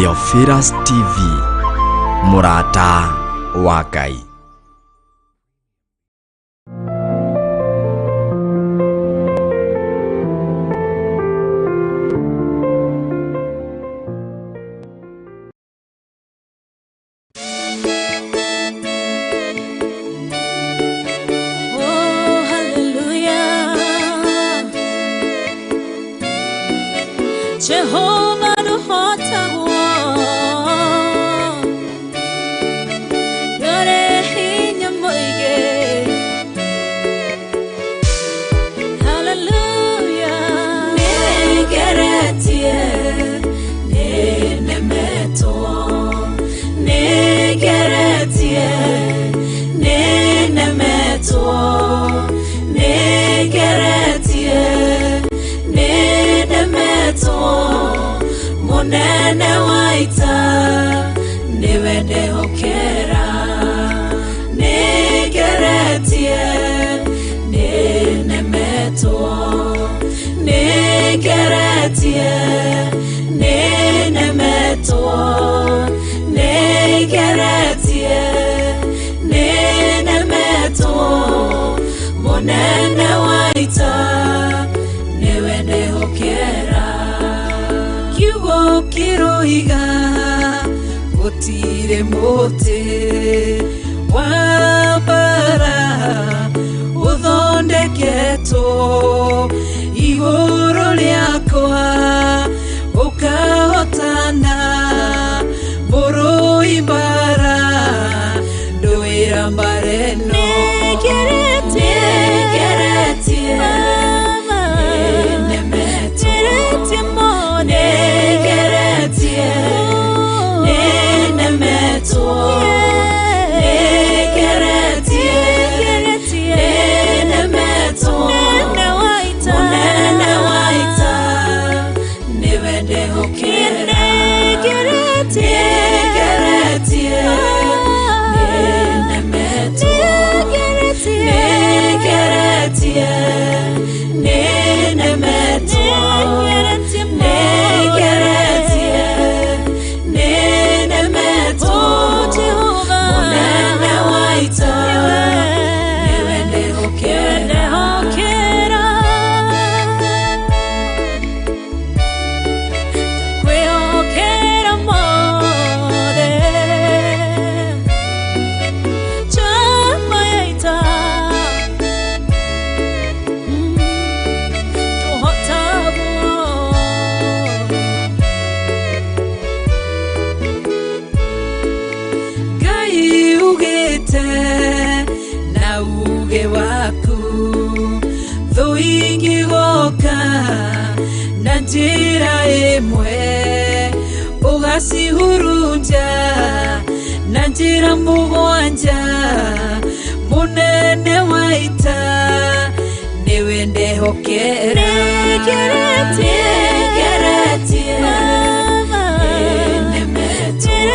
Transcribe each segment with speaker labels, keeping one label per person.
Speaker 1: Theophilus TV, mũrata wa Ngai.
Speaker 2: Oh, hallelujah. Jehovah nũhotagwo. Ndũrĩ hinya mũingĩ. Hallelujah. Nĩngeretie, nĩnemetwo. Nĩngeretie, nĩnemetwo. Nĩngeretie, nĩnemetwo. Mũnene wa ita nĩwe ndehokera. Nĩngeretie, nĩnemetwo. Nĩngeretie, nĩnemetwo. Nĩngeretie, nĩnemetwo. Mũnene wa ita nĩwe ndehokera. Kiugo kĩroiga gũtirĩ mũtĩ wa mbara ũthondeketwo igũrũ rĩakwa ũkahotana mũrũi mbara ndũĩra mbara ĩno. Nĩngeretie, nĩnemetwo. Nĩngeretie, nĩnemetwo. Nĩngeretie, nĩnemetwo. Mũnene wa ita nĩwe ndehokera. Nĩngeretie, nĩnemetwo. Nĩngeretie, nĩnemetwo. Nĩngeretie, nĩnemetwo. Mũnene wa ita nĩwe ndehokera. Kwĩhokera mothe. Njamba ya ita. Tũhotagwo. Ngai ugĩte na uge waku thũ ingĩgoka na njĩra ĩmwe ũgacihurunja na njĩra mũgwanja. Mũnene wa ita nĩwe ndehokera. Nĩngeretie,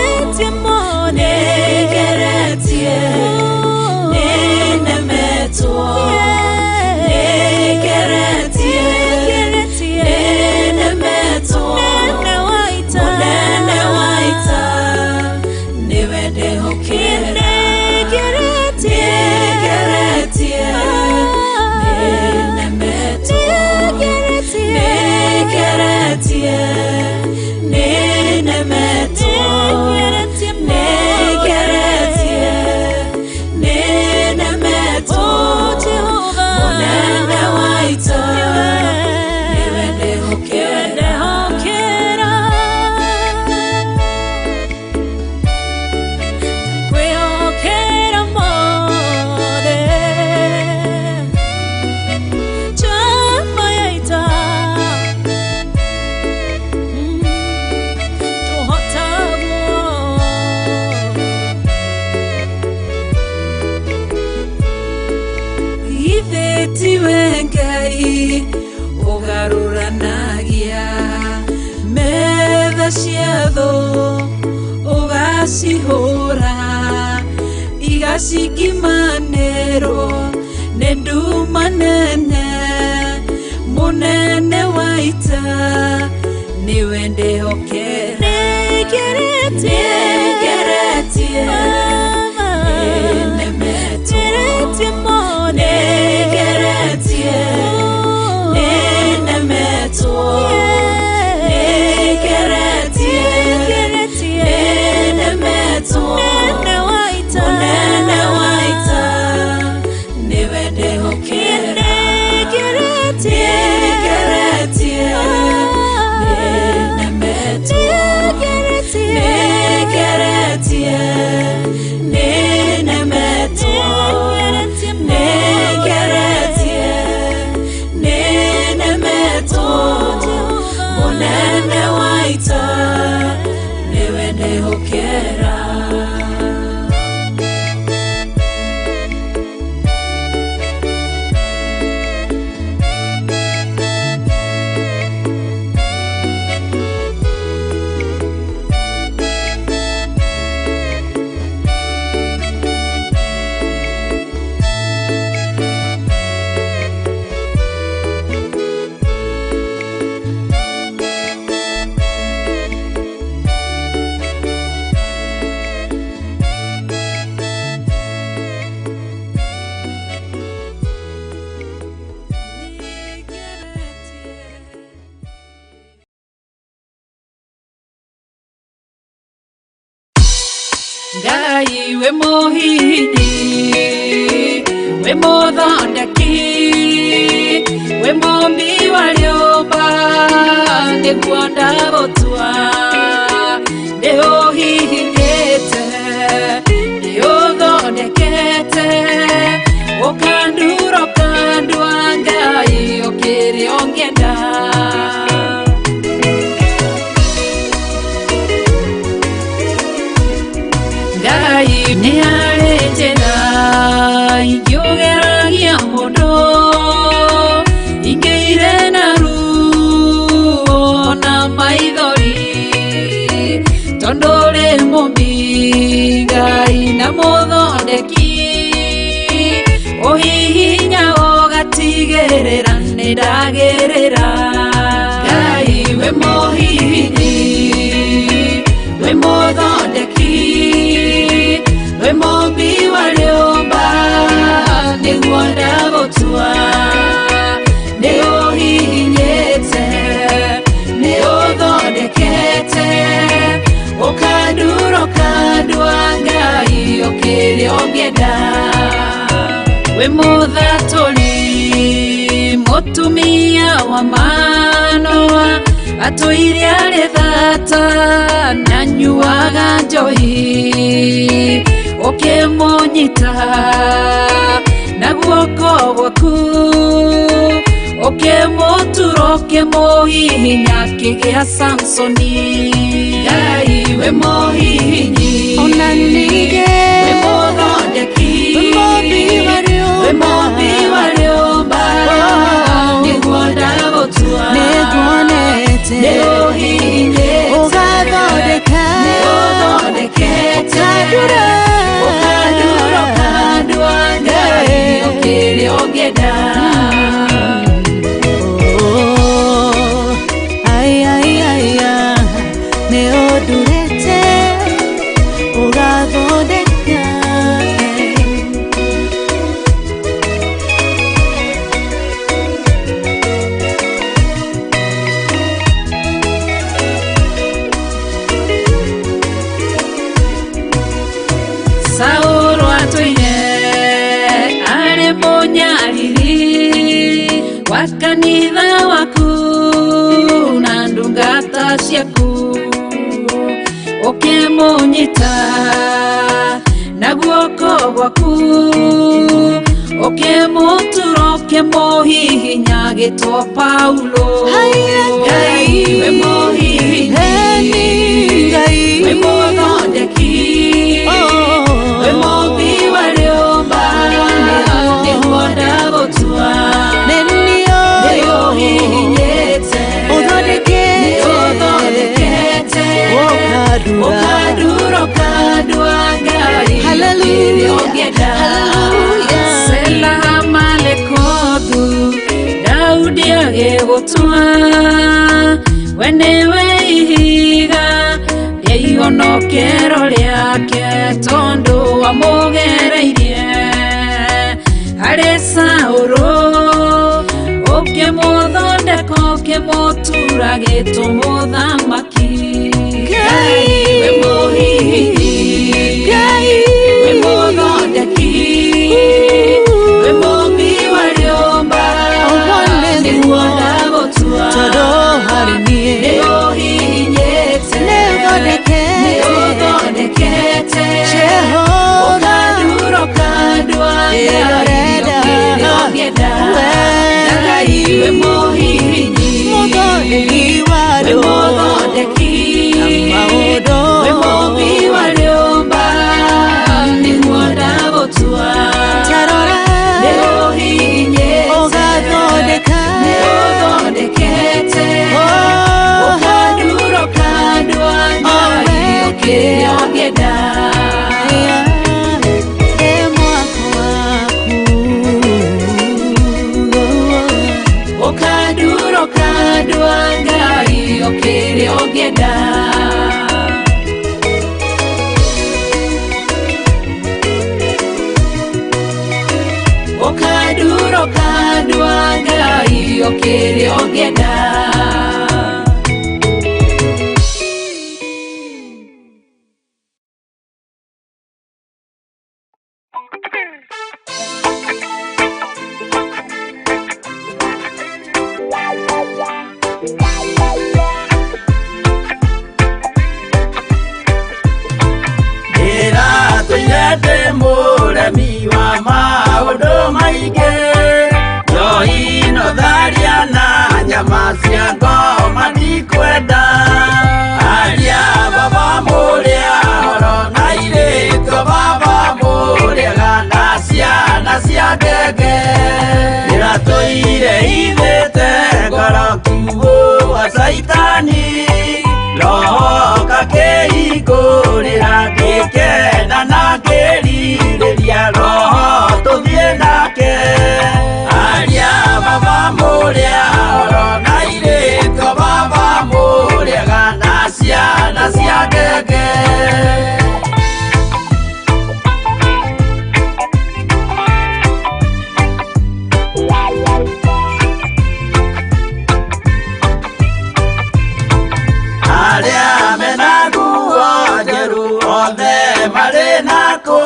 Speaker 2: nĩnemetwo. Nĩngeretie, nĩnemetwo. Nĩngeretie, nĩnemetwo. Mũnene wa ita nĩwe ndehokera. Nĩngeretie, nĩnemetwo. Nĩngeretie, nĩnemetwo. Nĩngeretie, nĩnemetwo. Mũnene wa ita nĩwe ndehokera. Kwĩhokera mothe. Njamba ya ita. Tũhotagwo. Ithe tiwe Ngai ũgarũranagia metha cia thũ, ũgacihũra igacikimanĩrwo nĩ nduma nene. Mũnene wa ita nĩwe ndehokera. Nĩngeretie, nĩnemetwo. Nĩngeretie, nĩnemetwo. Nĩngeretie, nĩnemetwo. Mũnene wa ita nĩwe ndĩhokera. Nĩngeretie, nĩnemetwo. Nĩngeretie, nĩnemetwo. Nĩngeretie, nĩnemetwo. Mũnene wa ita nĩwe ndĩhokera. Ngai we mũhihinyi, we mũthondeki, we mũmbi wa rĩũmba, nĩguo ndagũtua. Nĩũhihinyĩte, nĩũthondekete, ũkandura ũkandua, Ngai ũkĩrĩ ũngĩenda. Ngai nĩ harĩ njĩra ingĩũgeragia mũndũ ingĩire na ruo na maithori, tondũ rĩ mũmbi Ngai na mũthondeki, ũhihinya ũgatigĩrĩra nĩ ndagĩrĩra. Ngai we mũhihinyi, we mũthondeki, we mũmbi wa rĩũmba, nĩguo ndagũtua. Nĩũhihinyĩte, nĩũthondekete, ũkandura ũkandua, Ngai ũkĩrĩ ũngĩenda. Wĩ mũthatũri mũtumia wa Manoa, atũire arĩ thata na nyuaga njohi, ũkĩmũnyita na guoko gwaku, ũkĩmũtura ũkĩmũhihinya akĩgĩa Samsoni. Ngai we mũhihinyi,
Speaker 3: Ona ningĩ
Speaker 2: we mũthondeki,
Speaker 3: we mũmbi wa rĩũmba.
Speaker 2: We mũmbi wa rĩũmba, nĩguo ndagũtua.
Speaker 3: Nĩnguonete
Speaker 2: Nĩũhihinyĩte,
Speaker 3: ũgathondeka,
Speaker 2: nĩũthondekete,
Speaker 3: ũkandura,
Speaker 2: ũkandura ũkandua, Ngai ũkĩrĩ ũngĩenda.
Speaker 3: Oh, ai, ai, ai, ah, nĩũndurĩte ũgathondeka.
Speaker 2: Saũlũ atũire arĩ mũnyariri wa kanitha waku na ndungata ciaku, ũkĩmũnyita na guoko gwaku, ũkĩmũtura ũkĩmũhihinya agĩtwo Paulo.
Speaker 3: Haiya,
Speaker 2: Ngai we mũhihinyi,
Speaker 3: Eni Ngai.
Speaker 2: we mũthondeki,
Speaker 3: Oh.
Speaker 2: we mũmbi wa rĩũmba, nĩguo ndagũtua.
Speaker 3: Nĩniũĩ
Speaker 2: Nĩũhihinyĩte,
Speaker 3: ũthondekete,
Speaker 2: nĩũthondekete,
Speaker 3: ũkandura.
Speaker 2: Ũkandura ũkandua, Ngai
Speaker 3: Hallelujah.
Speaker 2: ũkĩrĩ ũngĩenda.
Speaker 3: Hallelujah.
Speaker 2: Sela Malekothu, Daudi agĩgũtua, we nĩwe ihiga rĩa Igonokero rĩake tondũ wamũgereirie harĩ Saũlũ ũkĩmũthondeka ũkĩmũtura gĩtũmũthamaki.
Speaker 3: Ngai.
Speaker 2: Wĩ mũhihinyi,
Speaker 3: Ngai.
Speaker 2: wĩ mũthondeki, wĩ mũmbi wa rĩũmba,
Speaker 3: Ũguo nĩguo.
Speaker 2: nĩguo ndagũtua.
Speaker 3: Tondũ harĩ niĩ
Speaker 2: Nĩũhihinyĩte,
Speaker 3: Nĩũthondekete.
Speaker 2: nĩũthondekete,
Speaker 3: Jehova.
Speaker 2: ũkandura ũkandua Ngai,
Speaker 3: Ĩrorenda.
Speaker 2: ũkĩrĩa ũngĩenda.
Speaker 3: Wee.
Speaker 2: Ngai wĩ mũhihinyi,
Speaker 3: Mũthondeki wa
Speaker 2: wĩ
Speaker 3: andũ.
Speaker 2: mũthondeki,
Speaker 3: Na maũndũ.
Speaker 2: wĩ mũmbi wa rĩũmba, nĩguo ndagũtua.
Speaker 3: Tarora.
Speaker 2: Nĩũhihinyĩte,
Speaker 3: Ũgathondeka.
Speaker 2: nĩũthondekete,
Speaker 3: Oh.
Speaker 2: ũkandura ũkandua Ngai,
Speaker 3: Oh,
Speaker 2: ũkĩrĩa ũngĩenda.
Speaker 3: Ĩ mwako waku.
Speaker 2: Ũkandura ũkandua Ngai, ũkĩrĩa ũngĩenda. Ũkandura ũkandua Ngai, ũkĩrĩa ũngĩenda.
Speaker 4: Ndĩratũire ndĩ mũremi wa maũndũ maingĩ, njohi no tharia na nyama cia ngoma ndikwenda. Aria baba mũrĩa horo na airĩtu a baba mũrĩega na ciana cia ngenge. Ndĩratũire ithĩte ngoro kiugũ wa caitani, roho kakĩhingũrĩra ngĩkena na ngĩrirĩria roho tũthiĩ nake. Aria baba mũrĩa horo na airĩtu a baba mũrĩega na ciana cia ngenge. Arĩa mena nguo njerũ othe marĩ nakũ,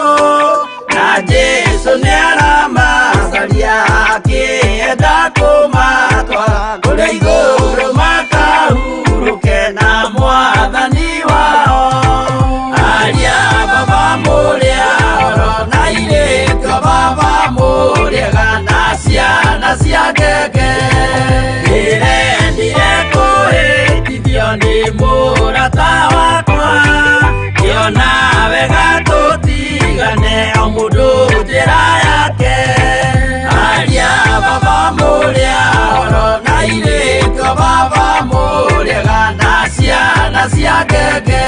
Speaker 4: na Jesũ nĩaramacaria akĩenda kũmatwara kũrĩa igũrũ makahurũke na mwathani wao. Aria baba mũrĩa horo na airĩtu a baba mũrĩega na ciana cia ngenge. Ndĩrendire kũhĩtithio nĩ mũrata wakwa, ngĩona wega tũtigane o mũndũ njĩra yake. Aria baba mũrĩa horo na airĩtu a baba mũrĩega na ciana cia ngenge.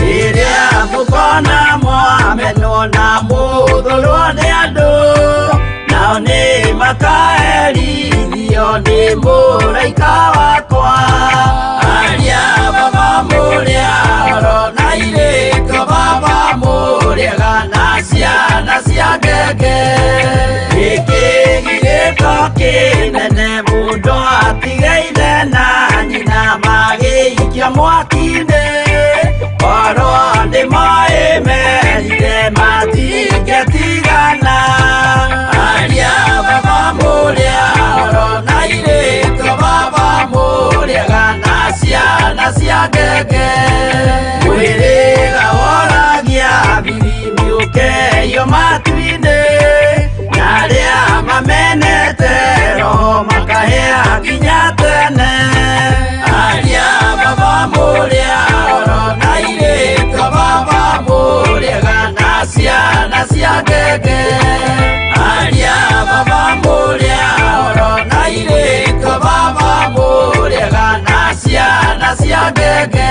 Speaker 4: Rĩrĩa mũkona mwamenwo na mũthũrwo nĩ andũ, nao nĩ makaherithio nĩ mũraika wakwa. Aria baba mũrĩa horo na airĩtu a baba mũrĩega na ciana cia ngenge. Gĩkĩ gĩgĩko kĩnene mũndũ atige ithe na nyina magĩikia mwaki-inĩ, korwo nĩ moĩ merire matingĩtigana. Aria baba mũrĩa horo na airĩtu a baba mũrĩega na ciana cia ngenge. Mwĩrĩga woragia biri mĩũkeio matu-inĩ, na arĩa mamenete roho makahĩa nginya tene. Aria baba mũrĩa horo na airĩtu a baba mũrĩega na ciana cia ngenge. Aria baba mũrĩa horo na airĩtu a baba mũrĩega na ciana cia ngenge.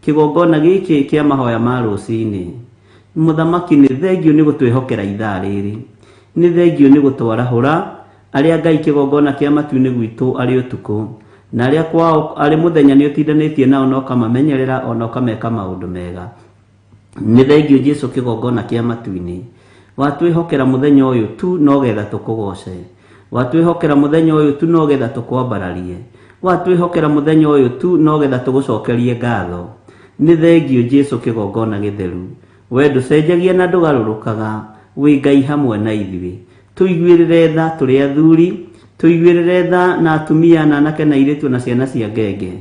Speaker 5: Kĩgongona gĩkĩ kĩa mahoya ma rũcinĩ. Mũthamaki nĩ thengiũ nĩ gũtwĩhokera ithaa rĩrĩ. Nĩ thengiũ nĩ gũtwarahũra arĩa Ngai kĩgongona kĩa matu-inĩ gwitũ arĩ ũtukũ. Na arĩa kwao arĩ mũthenya nĩ ũtindanĩtie nao na ũkamamenyerera ona ũkameka maũndũ mega. Nĩ thengiũ Jesu kĩgongona kĩa matu-inĩ. Watwĩhokera mũthenya ũyũ tu no getha tũkũgoce. Watwĩhokera mũthenya ũyũ tu no getha tũkwambararie. Watwĩhokera mũthenya ũyũ tu no getha tũgũcokerie ngatho. Nĩ thengiũ Jesu kĩgongona gĩtheru. We ndũcenjagia na ndũgarũrũkaga, wĩ Ngai hamwe na ithuĩ. Tũiguĩrĩre tha tũrĩ athuri, tũiguĩrĩre tha na atumia na anake na airĩtu na ciana cia ngenge.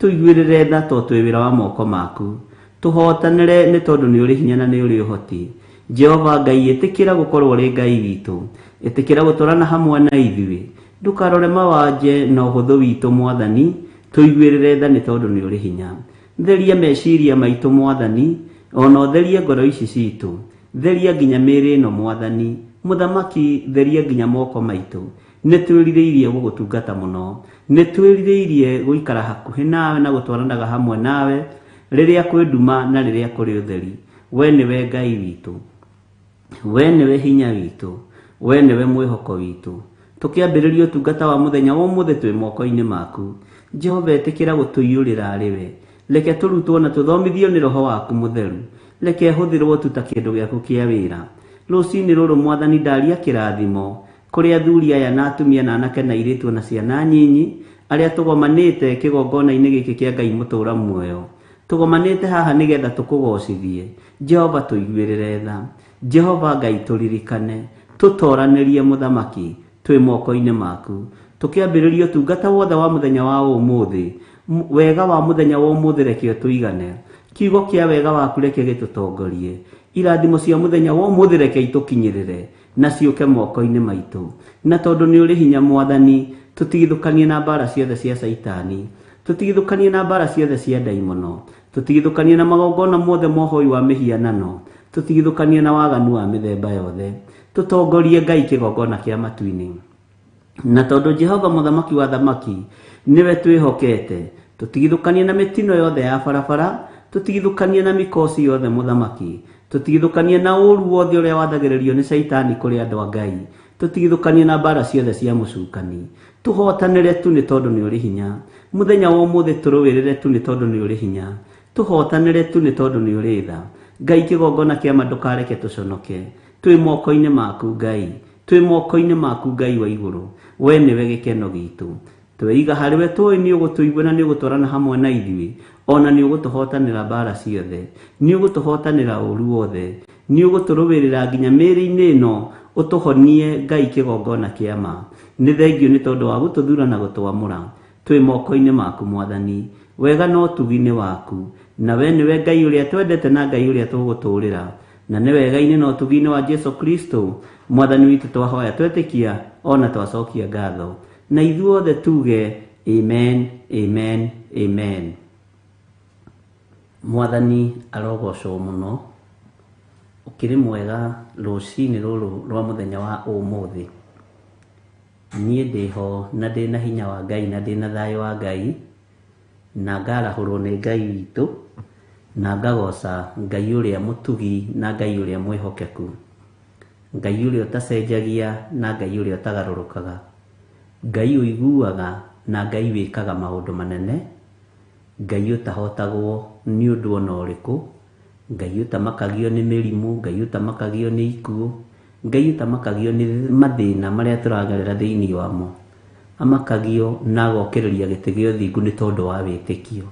Speaker 5: Tũiguĩrĩre tha tondũ twĩ wĩra wa moko maku. Tũhotanĩre nĩ tondũ nĩ ũrĩ hinya na nĩ ũrĩ ũhoti. Jehova Ngai ĩtĩkĩra gũkorwo ũrĩ Ngai witũ. Ĩtĩkĩra gũtwarana hamwe na ithuĩ. Ndũkarore mawanje na ũhũthũ witũ Mwathani, tũiguĩrĩre tha nĩ tondũ nĩ ũrĩ hinya. Theria meciria maitũ Mwathani, ona ũtherie ngoro ici citũ. Theria nginya mĩĩrĩ ĩno Mwathani. Mũthamaki theria nginya moko maitũ. Nĩ twĩrirĩirie gũgũtungata mũno. Nĩ twĩrirĩirie gũikara hakuhĩ nawe na gũtwaranaga hamwe nawe rĩrĩa kwĩ nduma na rĩrĩa kũrĩ ũtheri. We nĩwe Ngai witũ. We nĩwe hinya witũ. We nĩwe mwĩhoko witũ. Tũkĩambĩrĩria ũtungata wa mũthenya wa ũmũthĩ twĩ moko-inĩ maku. Jehova ĩtĩkĩra gũtũiyũrĩra arĩ we. Reke tũrutwo na tũthomithio nĩ Roho waku mũtheru. Reke hũthĩrwo tu ta kĩndũ gĩaku kĩa wĩra. Rũcinĩ rũrũ Mwathani ndaria kĩrathimo kũrĩ athuri aya na atumia na anake na airĩtu na ciana nyinyi arĩa tũgomanĩte kĩgongona-inĩ gĩkĩ kĩa Ngai mũtũũra muoyo. Tũgomanĩte haha nĩgetha tũkũgocithie. Jehova tũiguĩrĩre tha. Jehova Ngai tũririkane. Tũtoranĩrie mũthamaki twĩ moko-inĩ maku. Tũkĩambĩrĩria ũtungata wothe wa mũthenya wa ũmũthĩ. Wega wa mũthenya wa ũmũthĩ reke ũtũigane. Kiugo kĩa wega waku reke gĩtũtongorie. Irathimo cia mũthenya wa ũmũthĩ reke itũkinyĩrĩre na ciũke moko-inĩ maitũ. Na tondũ nĩ ũrĩ hinya Mwathani, tũtigithũkanie na mbara ciothe cia Caitani. Tũtigithũkanie na mbara ciothe cia ndaimono. Tũtigithũkanie na magongona mothe ma ũhoi wa mĩhianano. Tũtigithũkanie na waganu wa mĩthemba yothe. Tũtongorie Ngai kĩgongona kĩa matu-inĩ. Na tondũ Jehova mũthamaki wa thamaki nĩwe twĩhokete, tũtigithũkanie na mĩtino yothe ya barabara, tũtigithũkanie na mĩkosi yothe mũthamaki, tũtigithũkanie na ũũru wothe ũrĩa wathagĩrĩrio nĩ Caitani kũrĩ andũ a Ngai, tũtigithũkanie na mbara ciothe cia mũcukani. Tũhotanĩre tu nĩ tondũ nĩ ũrĩ hinya. Mũthenya wa ũmũthĩ tũrũĩrĩre tu nĩ tondũ nĩ ũrĩ hinya. Tũhotanĩre tu nĩ tondũ nĩ ũrĩ tha. Ngai kĩgongona kĩa ma ndũkareke tũconoke. Twĩ moko-inĩ maku Ngai. Twĩ moko-inĩ maku Ngai wa igũrũ. We nĩwe gĩkeno gitũ. Tweiga harĩ we tũĩ nĩ ũgũtũigua na nĩ ũgũtwarana hamwe na ithuĩ. Ona nĩ ũgũtũhotanĩra mbara ciothe. Nĩ ũgũtũhotanĩra ũũru wothe. Nĩ ũgũtũrũĩrĩra nginya mĩĩrĩ-inĩ ĩno ũtũhonie Ngai kĩgongona kĩa ma. Nĩ thengiũ nĩ tondũ wa gũtũthura na gũtwamũra. Twĩ moko-inĩ maku Mwathani. Wega na ũtugi nĩ waku. Na we nĩwe Ngai ũrĩa twendete na Ngai ũrĩa tũgũtũũrĩra. Na nĩ wega-inĩ na ũtugi-inĩ wa Jesu Kristo Mwathani witũ twahoya twetĩkia ona twacokia ngatho. Na ithuothe tuge amen, amen, amen. Mwathani arogocwo mũno. Ũkĩrĩ mwega rũcinĩ rũrũ rwa mũthenya wa ũmũthĩ. Niĩ ndĩho na ndĩna hinya wa Ngai na ndĩna thayũ wa Ngai na ngarahũrwo nĩ Ngai witũ na ngagoca Ngai ũrĩa mũtugi na Ngai ũrĩa mwĩhokeku. Ngai ũrĩa ũtacenjagia na Ngai ũrĩa ũtagarũrũkaga. Ngai ũiguaga na Ngai wĩkaga maũndũ manene. Ngai ũtahotagwo nĩ ũndũ ona ũrĩkũ. Ngai ũtamakagio nĩ mĩrimũ, Ngai ũtamakagio nĩ ikuũ, Ngai ũtamakagio nĩ mathĩna marĩa tũragerera thĩinĩ wamo. Amakagio na agokĩrĩria gĩtĩ gĩa ũthingu nĩ tondũ wa wĩtĩkio.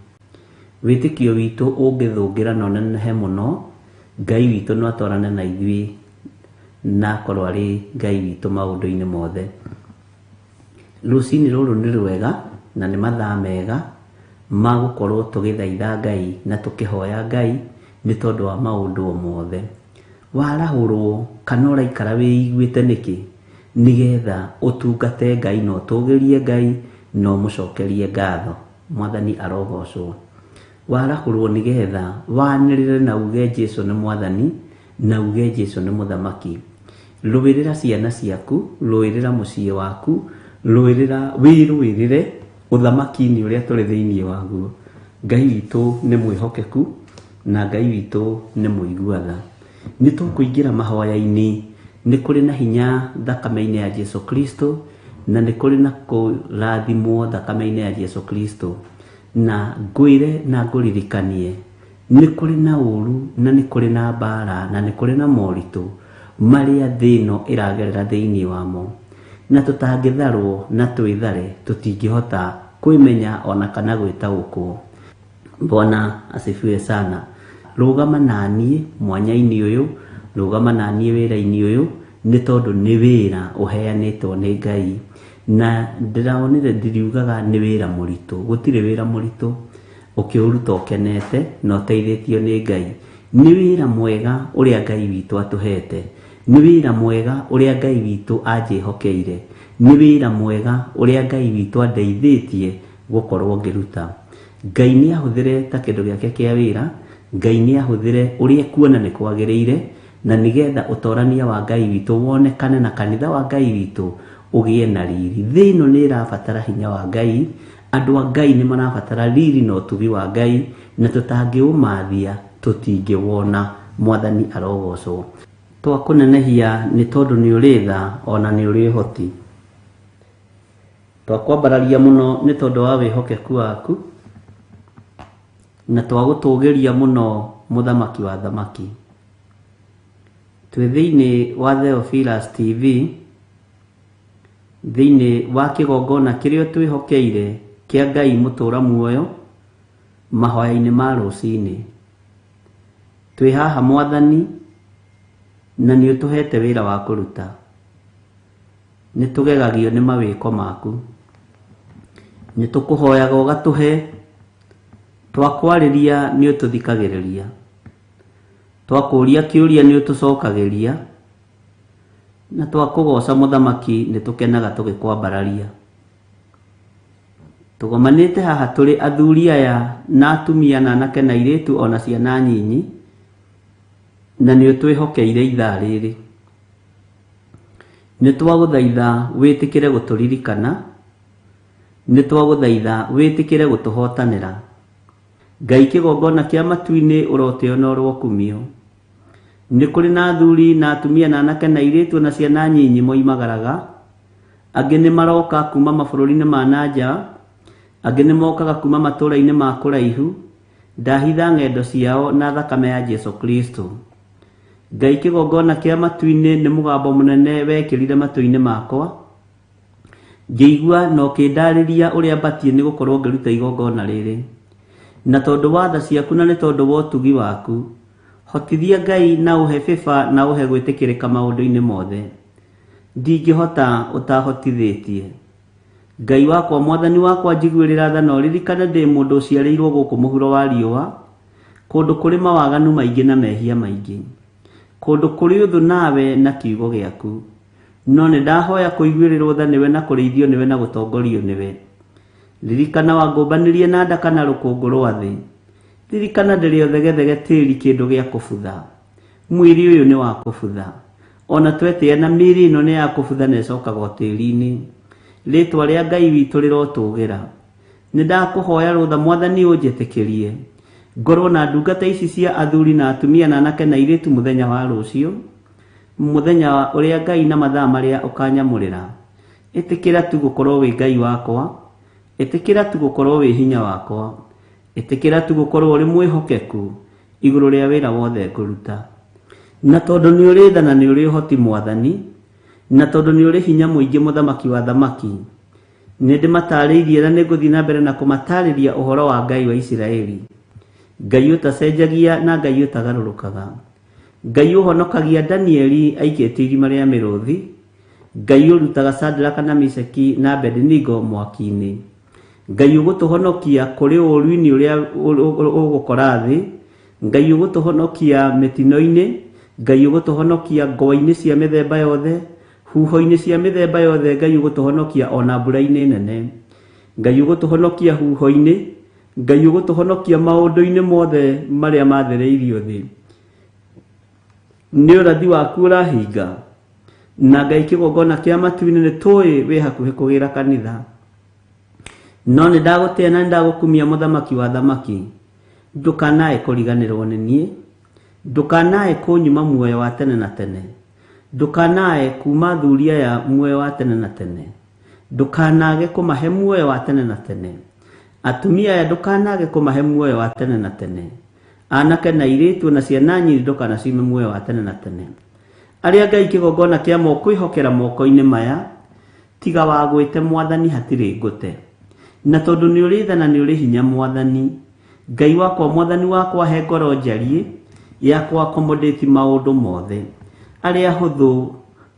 Speaker 5: Wĩtĩkio witũ ũngĩthũngĩra na ũnenehe mũno, Ngai witũ no atwarane na ithuĩ na akorwo arĩ Ngai witũ maũndũ-inĩ mothe. Rũcinĩ rũrũ nĩ rwega na nĩ mathaa mega ma gũkorwo tũgĩthaitha Ngai na tũkĩhoya Ngai nĩ tondũ wa maũndũ o mothe. Warahũrwo kana ũraikara wĩiguĩte nĩkĩ? Nĩgetha ũtungate Ngai na ũtũgĩrie Ngai na ũmũcokerie ngatho. Mwathani arogocwo. Warahũrwo nĩgetha wanĩrĩre na uge Jesu nĩ Mwathani na uge Jesu nĩ Mũthamaki. Rũĩrĩra ciana ciaku, rũĩrĩra mũciĩ waku, rũĩrĩra wĩrũĩrĩre ũthamaki-inĩ ũrĩa tũrĩ thĩinĩ waguo. Ngai witũ nĩ mwĩhokeku na Ngai witũ nĩ mũigua tha. Nĩ tũkũingĩra mahoya-inĩ, nĩ kũrĩ na hinya thakame-inĩ ya Jesu Kristo, na nĩ kũrĩ na kũrathimwo thakame-inĩ ya Jesu Kristo. Na ngwĩre na ngũririkanie, nĩ kũrĩ na ũru na nĩ kũrĩ na mbara na nĩ kũrĩ na moritũ marĩa thĩ ĩno ĩragerera thĩinĩ wamo. Na tũtangĩtharwo na twĩthare tũtingĩhota kwĩmenya ona kana gwĩtaũkwo. Bwana asifiwe sana. Rũgama naniĩ mwanya-inĩ ũyũ, rũgama naniĩ wĩra-inĩ ũyũ, nĩ tondũ nĩ wĩra ũheanĩtwo nĩ Ngai. Na ndĩronire ndiriugaga nĩ wĩra mũritũ, gũtirĩ wĩra mũritũ ũkĩũruta ũkenete na ũteithĩtio nĩ Ngai. Nĩ wĩra mwega ũrĩa Ngai witũ atũhete, nĩ wĩra mwega ũrĩa Ngai witũ anjĩhokeire, nĩ wĩra mwega ũrĩa Ngai witũ andeithĩtie gũkorwo ngĩruta. Ngai nĩ ahũthĩre ta kĩndũ gĩake kĩa wĩra, Ngai nĩ ahũthĩre ũrĩa ekuona nĩ kwagĩrĩire, na nĩgetha ũtorania wa Ngai witũ wonekane na kanitha wa Ngai witũ ũgĩe na riri. Thĩ ĩno nĩ ĩrabatara hinya wa Ngai, andũ a Ngai nĩ marabatara riri na ũtugi wa Ngai, na tũtangĩũmathia tũtingĩwona. Mwathani arogocwo. Twakũnenehia nĩ tondũ nĩ ũrĩ tha ona nĩ ũrĩ ũhoti. Twakwambararia mũno nĩ tondũ wa wĩhokeku waku, na twagũtũgĩria mũno mũthamaki wa thamaki. Twĩ thĩinĩ wa Theophilus TV, thĩinĩ wa kĩgongona kĩrĩa twĩhokeire kĩa Ngai mũtũra muoyo, mahoya-inĩ ma rũcinĩ. Twĩ haha Mwathani, na nĩ ũtũhete wĩra wa kũruta. Nĩ tũgegagio nĩ mawĩko maku. Nĩ tũkũhoyaga ũgatũhe, twakwarĩria nĩ ũtũthikagĩrĩria, twakũria kĩũria nĩ ũtũcokagĩria, na twakũgoca mũthamaki nĩ tũkenaga tũgĩkwambararia. Tũgomanĩte haha tũrĩ athuri aya na atumia na anake na airĩtu ona ciana nyinyi, na nĩ ũtwĩhokeire ithaa rĩrĩ. Nĩ twagũthaitha wĩtĩkĩre gũtũririkana, nĩ twagũthaitha wĩtĩkĩre gũtũhotanĩra. Ngai kĩgongona kĩa matu-inĩ ũrotĩo na ũrokumio. Nĩ kũrĩ na athuri na atumia na anake na airĩtu na ciana nyinyi moimagaraga, angĩ nĩ maroka kuma mabũrũri-inĩ ma na nja, angĩ nĩ mokaga kuma matũũra-inĩ ma kũraihu. Ndahitha ng'endo ciao na thakame ya Jesu Kristo. Ngai kĩgongona kĩa matu-inĩ nĩ mũgambo mũnene wekĩrire matũ-inĩ makwa, ngĩigua na ũkĩndarĩria ũrĩa batiĩ nĩ gũkorwo ngĩruta igongona rĩrĩ. Na tondũ wa tha ciaku na nĩ tondũ wa ũtugi waku, hotithia Ngai na ũhe favor na ũhe gwĩtĩkĩrĩka maũndũ-inĩ mothe. Ndingĩhota ũtahotithĩtie. Ngai wakwa, Mwathani wakwa, njiguĩrĩra tha na ũririkane ndĩ mũndũ ũciarĩirwo gũkũ mũhuro wa riũa, kũndũ kũrĩ mawaganu maingĩ na mehia maingĩ, kũndũ kũrĩ ũthũ nawe na kiugo gĩaku. No nĩ ndahoya kũiguĩrĩrwo tha nĩwe na kũrĩithio nĩwe na gũtongorio nĩwe. Ririkana wangũmbanĩrie na nda kana rũkũngũ rwa thĩ. Ririkana ndĩrĩ o thegethege tĩri kĩndũ gĩa kũbutha. Mwĩrĩ ũyũ nĩ wa kũbutha. Ona twetĩa na mĩĩrĩ ĩno nĩ ya kũbutha na ĩcokaga o tĩri-inĩ. Rĩtwa rĩa Ngai witũ rĩrotũgĩra. Nĩ ndakũhoya rũtha Mwathani ũnjĩtĩkĩrie ngorwo na ndungata ici cia athuri na atumia na anake na airĩtu mũthenya wa rũciũ, mũthenya ũrĩa Ngai na mathaa marĩa ũkanyamũrĩra. Ĩtĩkĩra tu gũkorwo wĩ Ngai wakwa, ĩtĩkĩra tu gũkorwo wĩ hinya wakwa, ĩtĩkĩra tu gũkorwo ũrĩ mwĩhokeku igũrũ rĩa wĩra wothe ngũruta. Na tondũ nĩ ũrĩ tha na nĩ ũrĩ ũhoti Mwathani, na tondũ nĩ ũrĩ hinya mũingĩ mũthamaki wa thamaki, nĩ ndĩmatarĩirie na nĩ ngũthiĩ na mbere na kũmatarĩria ũhoro wa Ngai wa Isiraeli. Ngai ũtacenjagia na Ngai ũtagarũrũkaga. Ngai ũhonokagia Danieli aikĩtio irima rĩa mĩrũthi. Ngai ũrutaga Shadraka na Meshaki na Abednego mwaki-inĩ. Ngai ũgũtũhonokia kũrĩ ũũru-inĩ ũrĩa ũgũkora thĩ. Ngai ũgũtũhonokia mĩtino-inĩ. Ngai ũgũtũhonokia ngwa-inĩ cia mĩthemba yothe, huho-inĩ cia mĩthemba yothe. Ngai ũgũtũhonokia ona mbura-inĩ nene. Ngai ũgũtũhonokia huho-inĩ. Ngai ũgũtũhonokia maũndũ-inĩ mothe marĩa mathĩrĩirio thĩ. Nĩ ũrathi waku ũrahinga. Na Ngai kĩgongona kĩa matu-inĩ nĩ tũĩ wĩ hakuhĩ kũgĩra kanitha. No nĩ ndagũtĩa na nĩ ndagũkumia mũthamaki wa thamaki. Ndũkanae kũriganĩrwo nĩ niĩ, ndũkanae kũnyima muoyo wa tene na tene, ndũkanae kuma thuria ya muoyo wa tene na tene, ndũkanage kũmahe muoyo wa tene na tene. Atumia aya ndũkanage kũmahe muoyo wa tene na tene. Anake na airĩtu na ciana nyinyi ndũkanacime muoyo wa tene na tene. Arĩa Ngai kĩgongona kĩa kwĩhokera moko-inĩ maya, tiga wagwĩte mwathani hatirĩ ngũte. Na tondũ nĩ ũrĩ tha na nĩ ũrĩ hinya mwathani, Ngai wakwa mwathani wakwa he ngoro njariĩ ya kũ-accommodate maũndũ mothe. Arĩa hũthũ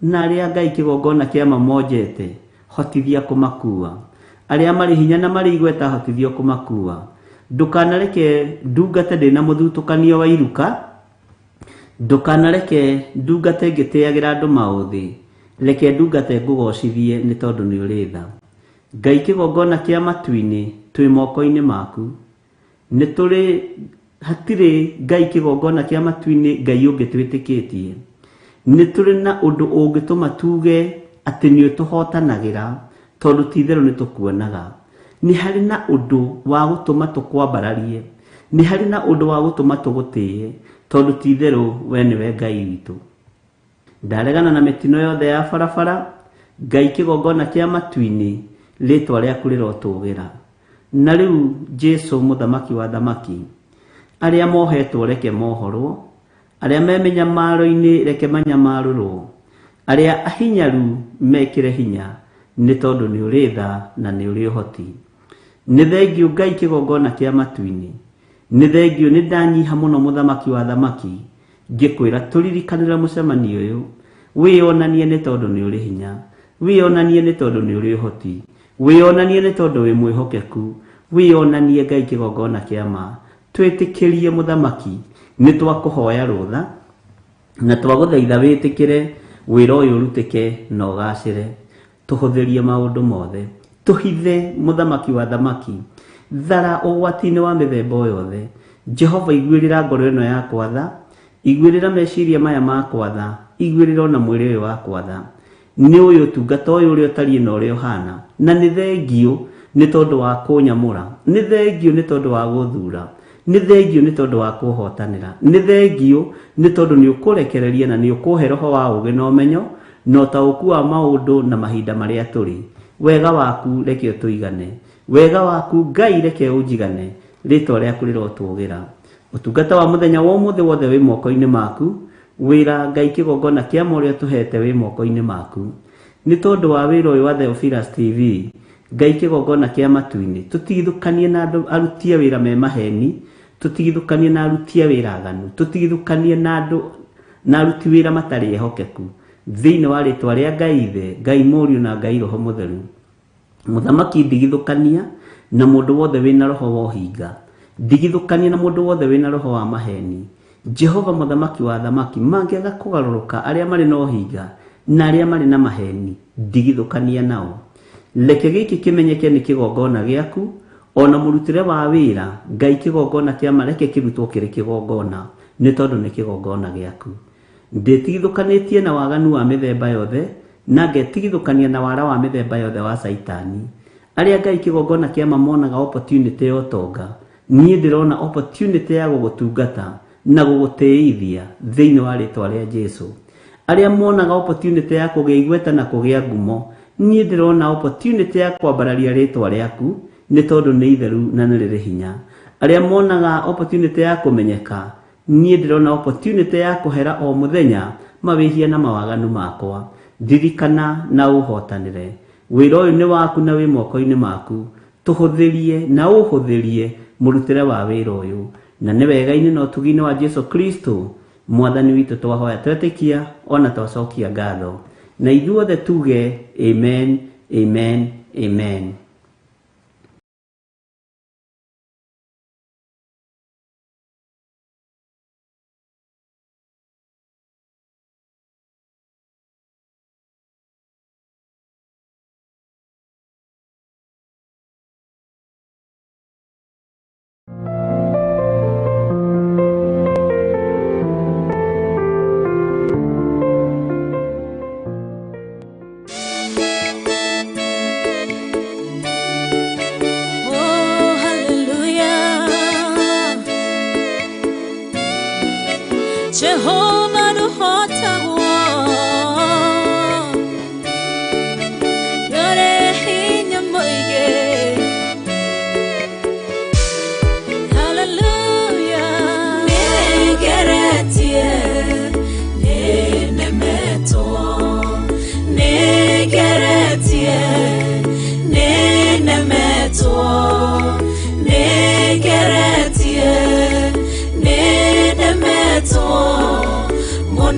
Speaker 5: na arĩa Ngai kĩgongona kĩa mamonjete, hotithia kũmakua. Arĩa marĩ hinya na marĩ igweta hotithia kũmakua. Ndũkanareke ndungate ndĩna mũthutũkanio wa iruka, ndũkanareke ndungate ngĩtĩagĩra andũ maũthĩ, reke ndungate ngũgocithie nĩ tondũ nĩ ũrĩ tha. Ngai kĩgongona kĩa matu-inĩ twĩ moko-inĩ maku. Nĩ tũrĩ hatirĩ Ngai kĩgongona kĩa matu-inĩ Ngai ũngĩ twĩtĩkĩtie. Nĩ tũrĩ na ũndũ ũngĩtũma tuge atĩ nĩ ũtũhotanagĩra tondũ ti itherũ nĩ tũkuonaga. Nĩ harĩ na ũndũ wa gũtũma tũkwambararie, nĩ harĩ na ũndũ wa gũtũma tũgũtĩe tondũ ti itherũ we nĩwe Ngai witũ. Ndaregana na mĩtino yothe ya barabara, Ngai kĩgongona kĩa matu-inĩ rĩtwa rĩaku rĩrotũgĩra. Na rĩu Jesũ mũthamaki wa thamaki, arĩa mohetwo reke mohorwo, arĩa me mĩnyamaro-inĩ reke manyamarũrwo, arĩa ahinyaru mekĩre hinya nĩ tondũ nĩ ũrĩ tha na nĩ ũrĩ ũhoti. Nĩ thengiũ Ngai kĩgongona kĩa matu-inĩ, nĩ thengiũ nĩ ndanyiha mũno mũthamaki wa thamaki, ngĩkwĩra tũririkanĩre mũcemanio ũyũ, wĩyonanie nĩ tondũ nĩ ũrĩ hinya, wĩyonanie nĩ tondũ nĩ ũrĩ ũhoti, wĩyonanie nĩ tondũ wĩ mwĩhokeku, wĩyonanie Ngai kĩgongona kĩa ma. Twĩtĩkĩrie mũthamaki, nĩ twakũhoya rũtha na twagũthaitha wĩtĩkĩre wĩra ũyũ ũrutĩke na ũgacĩre. Tũhũthĩrie maũndũ mothe, tũhithe mũthamaki wa thamaki, thara ũgwati-inĩ wa mĩthemba o yothe. Jehova iguĩrĩra ngoro ĩno yakwa tha, iguĩrĩra meciria maya makwa tha, iguĩrĩra ona mwĩrĩ ũyũ wakwa tha. Nĩ ũyũ ũtungata ũyũ ũrĩa ũtariĩ na ũrĩa ũhana, na nĩ thengiũ nĩ tondũ wa kũnyamũra, nĩ thengiũ nĩ tondũ wa gũthura, nĩ thengiũ nĩ tondũ wa kũhotanĩra, nĩ thengiũ nĩ tondũ nĩ ũkũrekereria na nĩ ũkũhe roho wa ũũgĩ na ũmenyo na ũtaũku wa maũndũ na mahinda marĩa tũrĩ. Wega waku reke ũtũigane, wega waku Ngai reke ũnjigane, rĩtwa rĩaku rĩrotũgĩra. Ũtungata wa mũthenya wa ũmũthĩ wothe wĩ moko-inĩ maku, wĩra Ngai kĩgongona kĩa ma ũrĩa ũtũhete wĩ moko-inĩ maku. Nĩ tondũ wa wĩra ũyũ wa Theophilus TV, Ngai kĩgongona kĩa matu-inĩ, tũtigithũkanie na andũ aruti a wĩra me maheni, tũtigithũkanie na aruti a wĩra aganu, tũtigithũkanie na andũ na aruti wĩra matarĩ ehokeku. Thĩinĩ wa rĩtwa rĩa Ngai Ithe, Ngai Mũriũ na Ngai Roho Mũtheru. Mũthamaki ndigithũkania na mũndũ wothe wĩna roho wa ũhinga, ndigithũkania na mũndũ wothe wĩna roho wa maheni. Jehova mũthamaki wa thamaki, mangĩaga kũgarũrũka arĩa marĩ na ũhinga na arĩa marĩ na maheni, ndigithũkania nao. Reke gĩkĩ kĩmenyeke nĩ kĩgongona gĩaku, ona mũrutĩre wa wĩra Ngai kĩgongona kĩa ma reke kĩrutwo kĩrĩ kĩgongona nĩ tondũ nĩ kĩgongona gĩaku. Ndĩtigithũkanĩtie na waganu wa mĩthemba yothe na ngetigithũkania na wara wa mĩthemba yothe wa Caitani. Arĩa Ngai kĩgongona kĩa ma monaga opportunity ya ũtonga, niĩ ndĩrona opportunity ya gũgũtungata na gũgũtĩithia thĩinĩ wa rĩtwa rĩa Jesu. Arĩa monaga opportunity ya kũgĩa igweta na kũgĩa ngumo, niĩ ndĩrona opportunity ya kwambararia rĩtwa rĩaku nĩ tondũ nĩ itheru na nĩ rĩrĩ hinya. Arĩa monaga opportunity ya kũmenyeka, niĩ ndĩrona opportunity ya kũhera o mũthenya mawĩhia na mawaganu makwa. Ndirikana na ũhotanĩre. Wĩra ũyũ nĩ waku na wĩ moko-inĩ maku. Tũhũthĩrie na ũhũthĩrie mũrutĩre wa wĩra ũyũ. Na nĩ wega-inĩ na ũtugi-inĩ wa Jesu Kristo mwathani witũ twahoya twetĩkia ona twacokia ngatho. Na ithuothe tuge amen, amen, amen.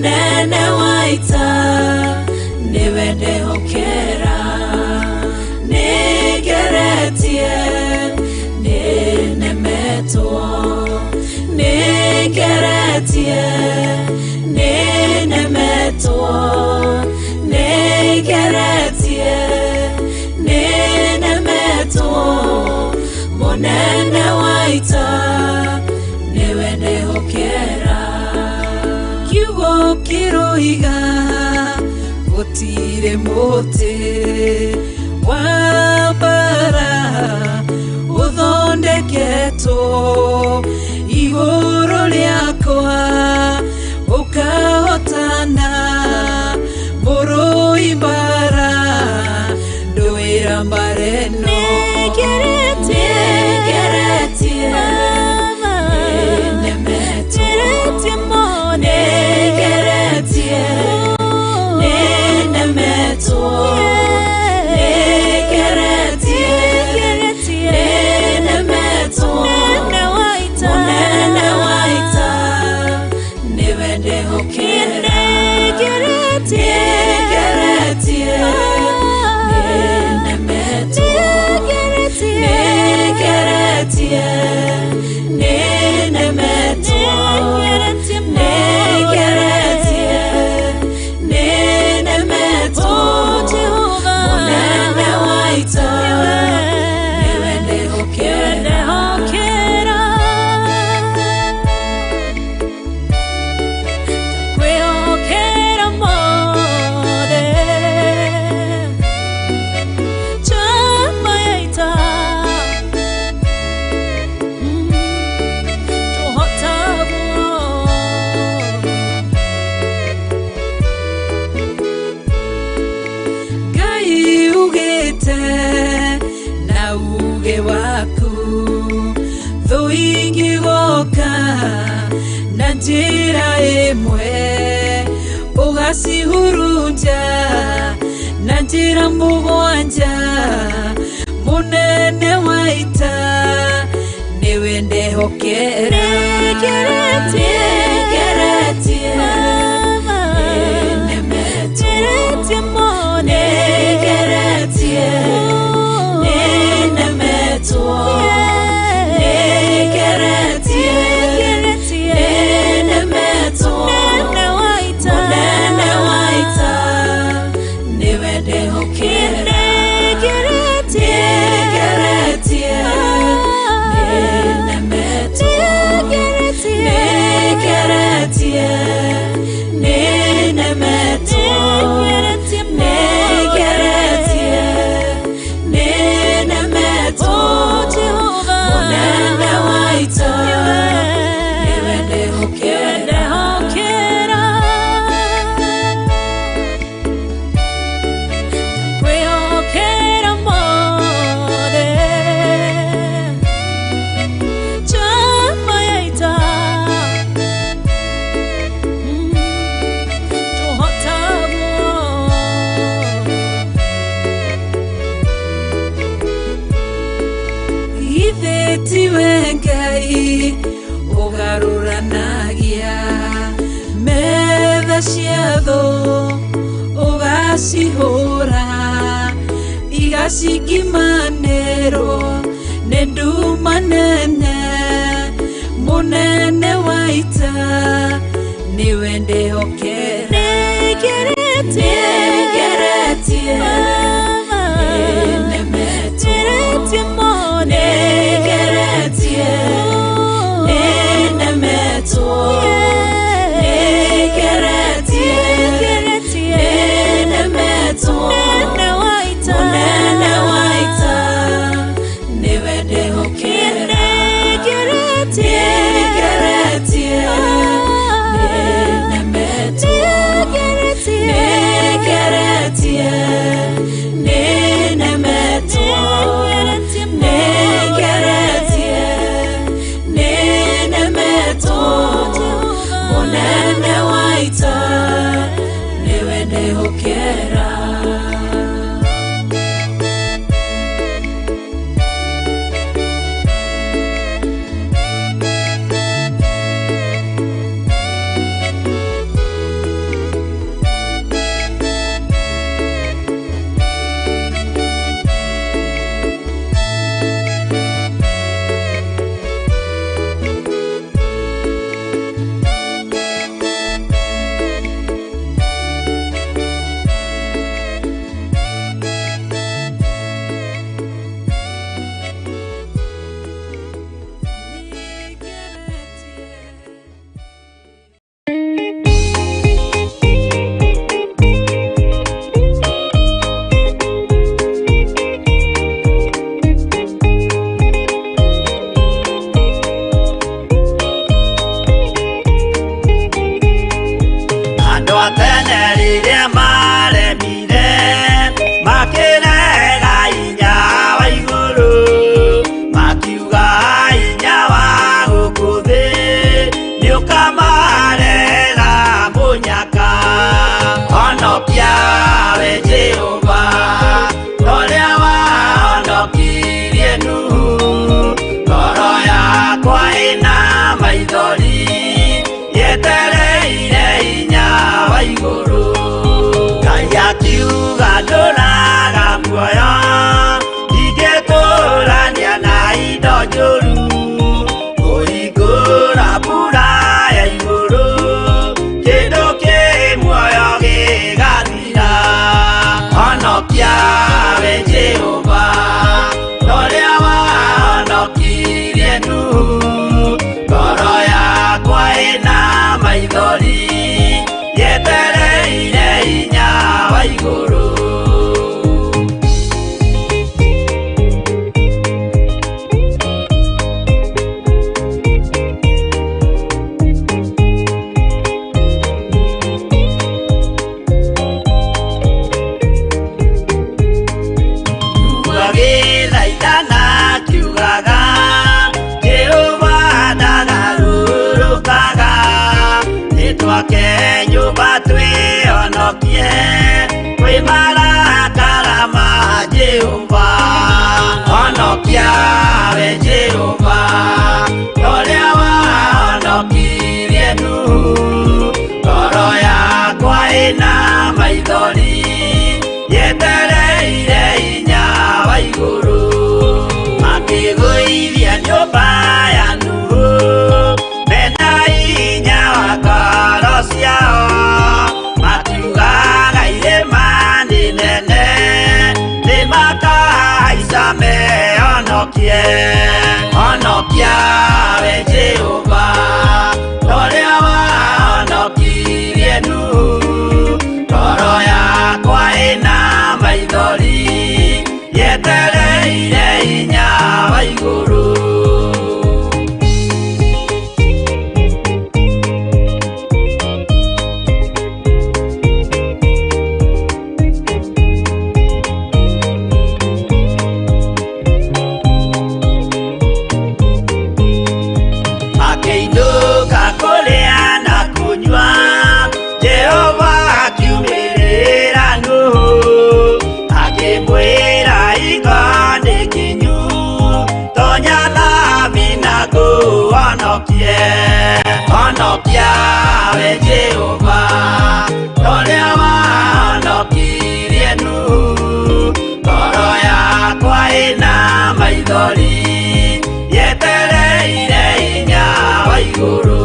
Speaker 2: Munene wa ita niwe ndehokera. Nĩngeretie, nĩnemetwo. Nĩngeretie, nĩnemetwo. Nĩngeretie, nĩnemetwo. Munene wa ita niwe ndehokera. Kiugo kĩroiga gũtirĩ mũtĩ wa mbara ũthondeketwo igũrũ rĩakwa ũkahotana. Mũrũi mbara ndũĩra mbara ĩno. Nĩngeretie, nĩnemetwo. Nĩngeretie, nĩnemetwo. Nĩngeretie, nĩnemetwo. Mũnene wa ita nĩwe ndehokera. Nĩngeretie, nĩnemetwo. Nĩngeretie, nĩnemetwo. Nĩngeretie, nĩnemetwo. Mũnene wa ita nĩwe ndehokera.
Speaker 3: Kwĩhokera mothe njamba ya ita tũhotagwo.
Speaker 2: Ngai ugĩte na uge waku thũ ingĩgoka na njĩra ĩmwe ũgacihurunja na njĩra mũgwanja. Mũnene wa ita nĩwe ndehokera. Nĩngeretie, nĩnemetwo. Nĩngeretie, nĩnemetwo. Nĩngeretie, nĩnemetwo. Mũnene wa ita nĩwe ndehokera. Nĩngeretie, nĩnemetwo. Nĩngeretie, nĩnemetwo. Nĩngeretie, nĩnemetwo. Mũnene wa ita nĩwe ndehokera.
Speaker 3: Kwĩhokera mothe njamba ya ita tũhotagwo.
Speaker 2: Ithe tiwe Ngai ũgarũranagia metha cia thũ ũgacihũra igacingimanĩrwo nĩ nduma nene. Mũnene wa ita nĩwe ndehokera. Nĩngeretie, nĩnemetwo. Nĩngeretie, nĩnemetwo. Nĩngeretie, nĩnemetwo. Mũnene wa ita nĩwe ndehokera. Nĩngeretie, nĩnemetwo. Nĩngeretie, nĩnemetwo. Nĩngeretie, nĩnemetwo. Mũnene wa ita nĩwe ndehokera.
Speaker 4: igũrũ. Agĩthaithana akiugaga, Jehova ndagarũrũkaga, nĩtwake nyũmba twĩhonokie kwĩ marakara ma Jehova. Honokia we Jehova, ũrĩa wahonokirie Nuhu. Ngoro yakwa ĩna maithori, yetereire hinya wa igũrũ. Makĩgũithia nyũmba ya Nuhu, mena hinya wa ngoro ciao, makiugaga irĩma nĩ nene, nĩmakahaica mehonokie. Honokia we Jehova, ũrĩa wahonokirie Nuhu. Ngoro yakwa ĩna maithori, yetereire hinya wa igũrũ. Makĩinũka kũrĩa na kũnyua, Jehova akiumĩrĩra Nuhu, akĩmwĩra hingo nĩ kinyu, tonya thabina ngũhonokie. Honokia we Jehova, ũrĩa wahonokirie Nuhu. Ngoro yakwa ĩna maithori, yetereire hinya wa igũrũ.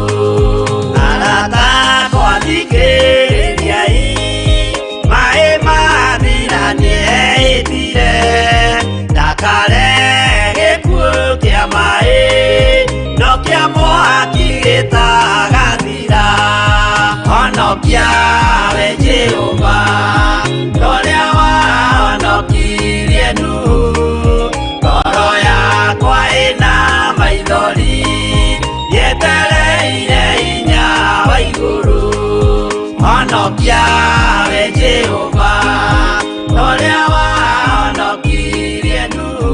Speaker 4: Arata akwa thikĩrĩriai, maĩ mathira nĩehĩtire, ndakare gĩkuũ kĩa maĩ, no kĩa mwaki gĩtagathira. Honokia we Jehova, ũrĩa wahonokirie Nuhu. Ngoro yakwa ĩna maithori, yetereire hinya wa igũrũ. Honokia we Jehova, ũrĩa wahonokirie Nuhu.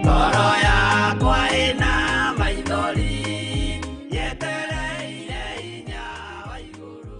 Speaker 4: Ngoro yakwa ĩna maithori, yetereire hinya wa igũrũ.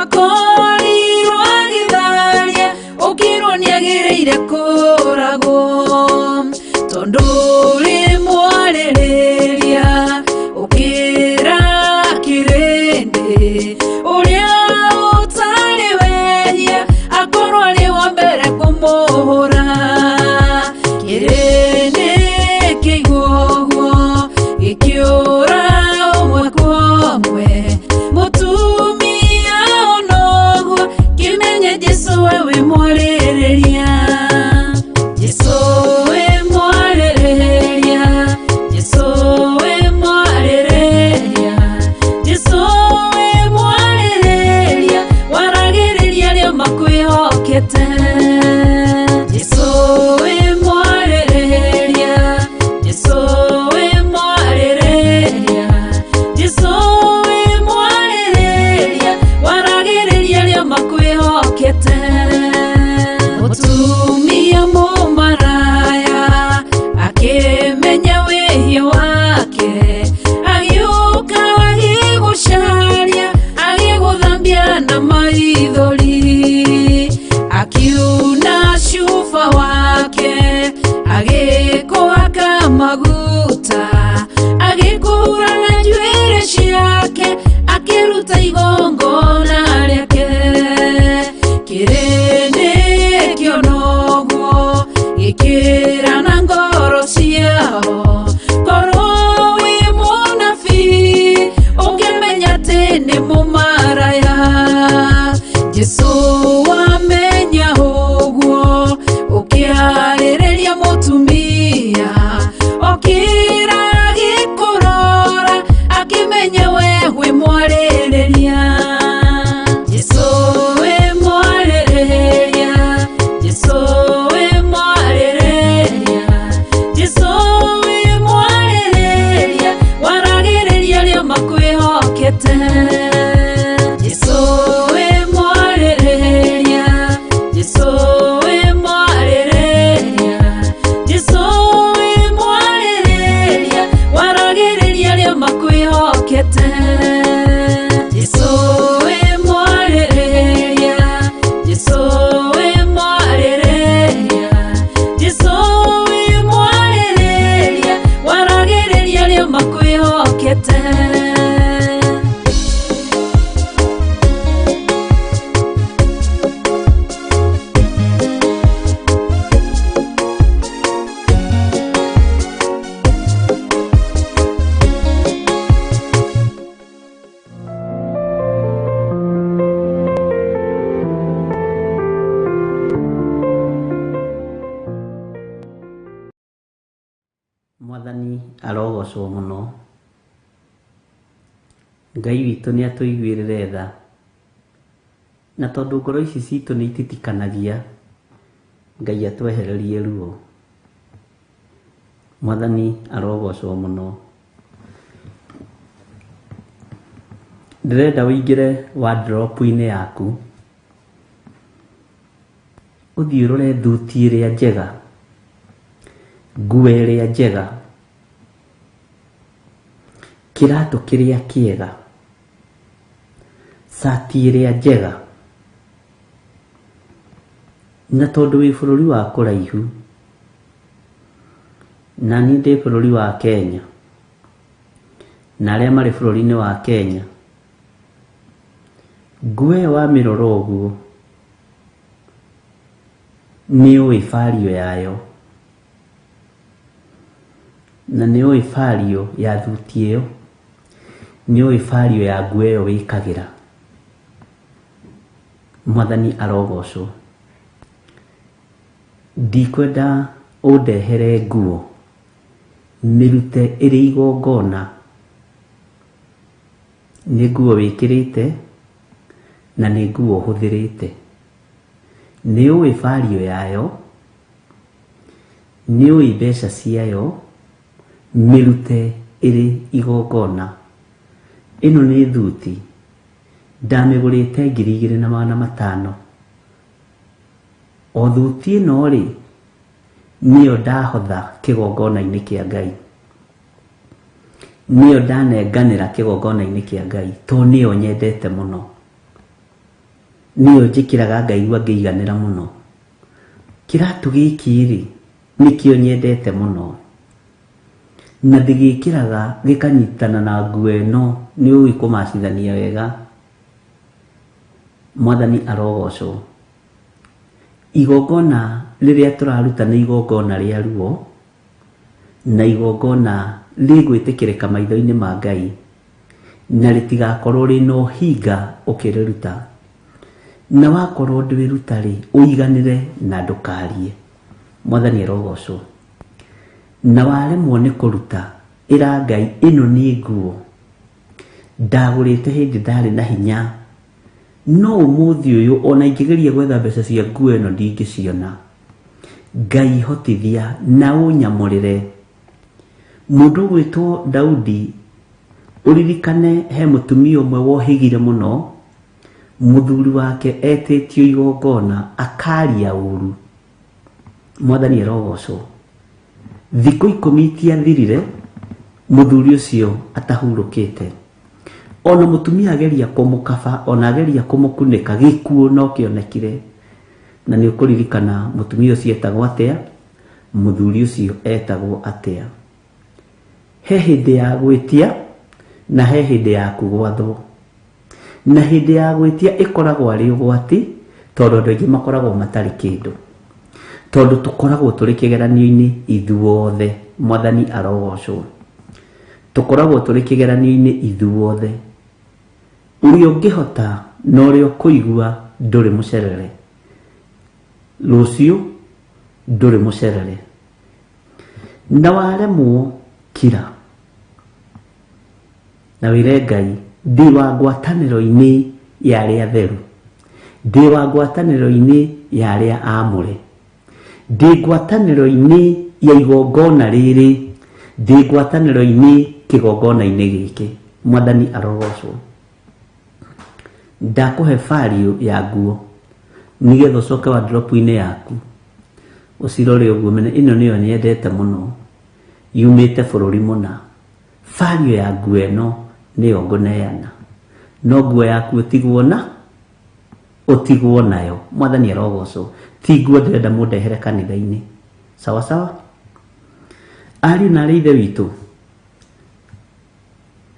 Speaker 2: Wakorirwo agĩtharia ũkĩrwo nĩagĩrĩire kũragwo tondũ ũrĩ mwarĩrĩria ũkĩra kĩrĩndĩ ũrĩa ũtarĩ wehia akorwo arĩ wa mbere kũmũhũra kĩrĩndĩ kĩigua ũguo gĩkĩũra ũmwe kwa ũmwe mũtumia onoguo kĩmenye Jesũ we wĩ mwarĩrĩria Jesũ wĩ mwarĩrĩria Jesũ wĩ mwarĩrĩria Jesũ wĩ mwarĩrĩria waragĩrĩria arĩa makwĩhokete Jesũ wĩ mwarĩrĩria Jesũ wĩ mwarĩrĩria Jesũ wĩ mwarĩrĩria waragĩrĩria arĩa makwĩhokete mũtumia mũmaraya akĩmenya wĩhia wake agĩũka agĩgũcaria agĩgũthambia na maithori akiuna cuba wake agĩkũhaka maguta agĩkũhura na njuĩrĩ ciake akĩruta igongona rĩake kĩrĩndĩ kĩona ũguo gĩkĩra na ngoro ciao korwo wĩ mũnabii ũngĩmenya atĩ nĩ mũmaraya Jesũ wamenya ũguo ũkĩarĩrĩria mũtumia okĩra agĩkũrora akĩmenya we wĩ mwarĩrĩria Jesũ wĩ mwarĩrĩria Jesũ wĩ mwarĩrĩria Jesũ wĩ mwarĩrĩria waragĩrĩria arĩa makwĩhokete Jesũ wĩ mwarĩrĩria Jesũ wĩ mwarĩrĩria Jesũ wĩ mwarĩrĩria waragĩrĩria arĩa makwĩhokete Jesũ wĩ mwarĩrĩria Jesũ wĩ mwarĩrĩria Jesũ wĩ mwarĩrĩria waragĩrĩria arĩa makwĩhokete.
Speaker 5: Mwathani arogocwo mũno. Ngai witũ nĩ atũiguĩrĩre tha. Na tondũ ngoro ici citũ nĩ ititikanagia, Ngai atwehererie ruo. Mwathani arogocwo mũno. Ndĩrenda ũingĩre wardrobe-inĩ yaku, ũthiĩ ũrore thuti ĩrĩa njega, nguo ĩrĩa njega, kĩratũ kĩrĩa kĩega, cati ĩrĩa njega. Na tondũ wĩ bũrũri wa kũraihu, na niĩ ndĩ bũrũri wa Kenya, na arĩa marĩ bũrũri-inĩ wa Kenya, nguo ĩyo wamĩrora ũguo, nĩ ũĩ value yayo, na nĩ ũĩ value ya thuti ĩyo, nĩ ũĩ value ya nguo ĩyo wĩkagĩra. Mwathani arogocwo. Ndikwenda ũndehere nguo mĩrute ĩrĩ igongona. Nĩ nguo wĩkĩrĩte na nĩ nguo ũhũthĩrĩte. Nĩ ũĩ value yayo, nĩ ũĩ mbeca ciayo, mĩrute ĩrĩ igongona. Ĩno nĩ thuti ndamĩgũrĩte 2500. O thuti ĩno rĩ, nĩyo ndahotha kĩgongona-inĩ kĩa Ngai, nĩyo ndanenganĩra kĩgongona-inĩ kĩa Ngai, tondũ nĩyo nyendete mũno. Nĩyo njĩkĩraga ngaigua ngĩiganĩra mũno. Kĩratũ gĩkĩ rĩ, nĩkĩo nyendete mũno. Na ndĩgĩkĩraga gĩkanyitana na nguo ĩno, nĩ ũĩ kũmacithania wega. Mwathani arogocwo. Igongona rĩrĩa tũraruta nĩ igongona rĩa ruo, na igongona rĩgwĩtĩkĩrĩka maitho-inĩ ma Ngai, na rĩtigakorwo rĩna ũhinga ũkĩrĩruta. Na wakorwo ndwĩruta-rĩ, ũiganĩre na ndũkarie. Mwathani arogocwo. Na waremwo nĩ kũruta, ĩra Ngai ĩno nĩ nguo ndagũrĩte hĩndĩ ndarĩ na hinya, no ũmũthĩ ũyũ ona ingĩgeria gwetha mbeca cia nguo ĩno ndingĩciona. Ngai hotithia na ũnyamũrĩre. Mũndũ ũgwĩtwo Daudi, ũririkane he mũtumia ũmwe wohĩgire mũno, mũthuri wake etĩtio igongona akaria ũru. Mwathani arogocwo. Thikũ 10 itiathirire mũthuri ũcio atahurũkĩte. Ona mũtumia ageria kũmũkaba, ona ageria kũmũkunĩka, gĩkuũ no kĩonekire. Na nĩ ũkũririkana mũtumia ũcio etagwo atĩa, mũthuri ũcio etagwo atĩa. He hĩndĩ ya gwĩtia na he hĩndĩ ya kugwathwo. Na hĩndĩ ya gwĩtia ĩkoragwo arĩ ũgwati, tondũ andũ aingĩ makoragwo matarĩ kĩndũ. Tondũ tũkoragwo tũrĩ kĩgeranio-inĩ ithuothe, Mwathani arogocwo. Tũkoragwo tũrĩ kĩgeranio-inĩ ithuothe. Ũrĩa ũngĩhota na ũrĩa ũkũigua ndũrĩ mũcerere. Rũciũ ndũrĩ mũcerere. Na waremwo kira. Na wĩre Ngai, ndĩ wa ngwatanĩro-inĩ ya arĩa atheru. Ndĩ wa ngwatanĩro-inĩ ya arĩa aamũre. Ndĩ ngwatanĩro-inĩ ya igongona rĩrĩ. Ndĩ ngwatanĩro-inĩ kĩgongona-inĩ gĩkĩ. Mwathani arogocwo. Ndakũhe value ya nguo nĩgetha ũcoke wardrobe-inĩ yaku ũcirore ũguo ũmenye ĩno nĩyo nyendete mũno yumĩte bũrũri mũna. Value ya nguo ĩno nĩyo ngũneana. No nguo yaku ũtigwo na ũtigwo nayo. Mwathani arogocwo. Ti nguo ndĩrenda mũndehere kanitha-inĩ. Sawa sawa? Ariũ na arĩ ithe witũ,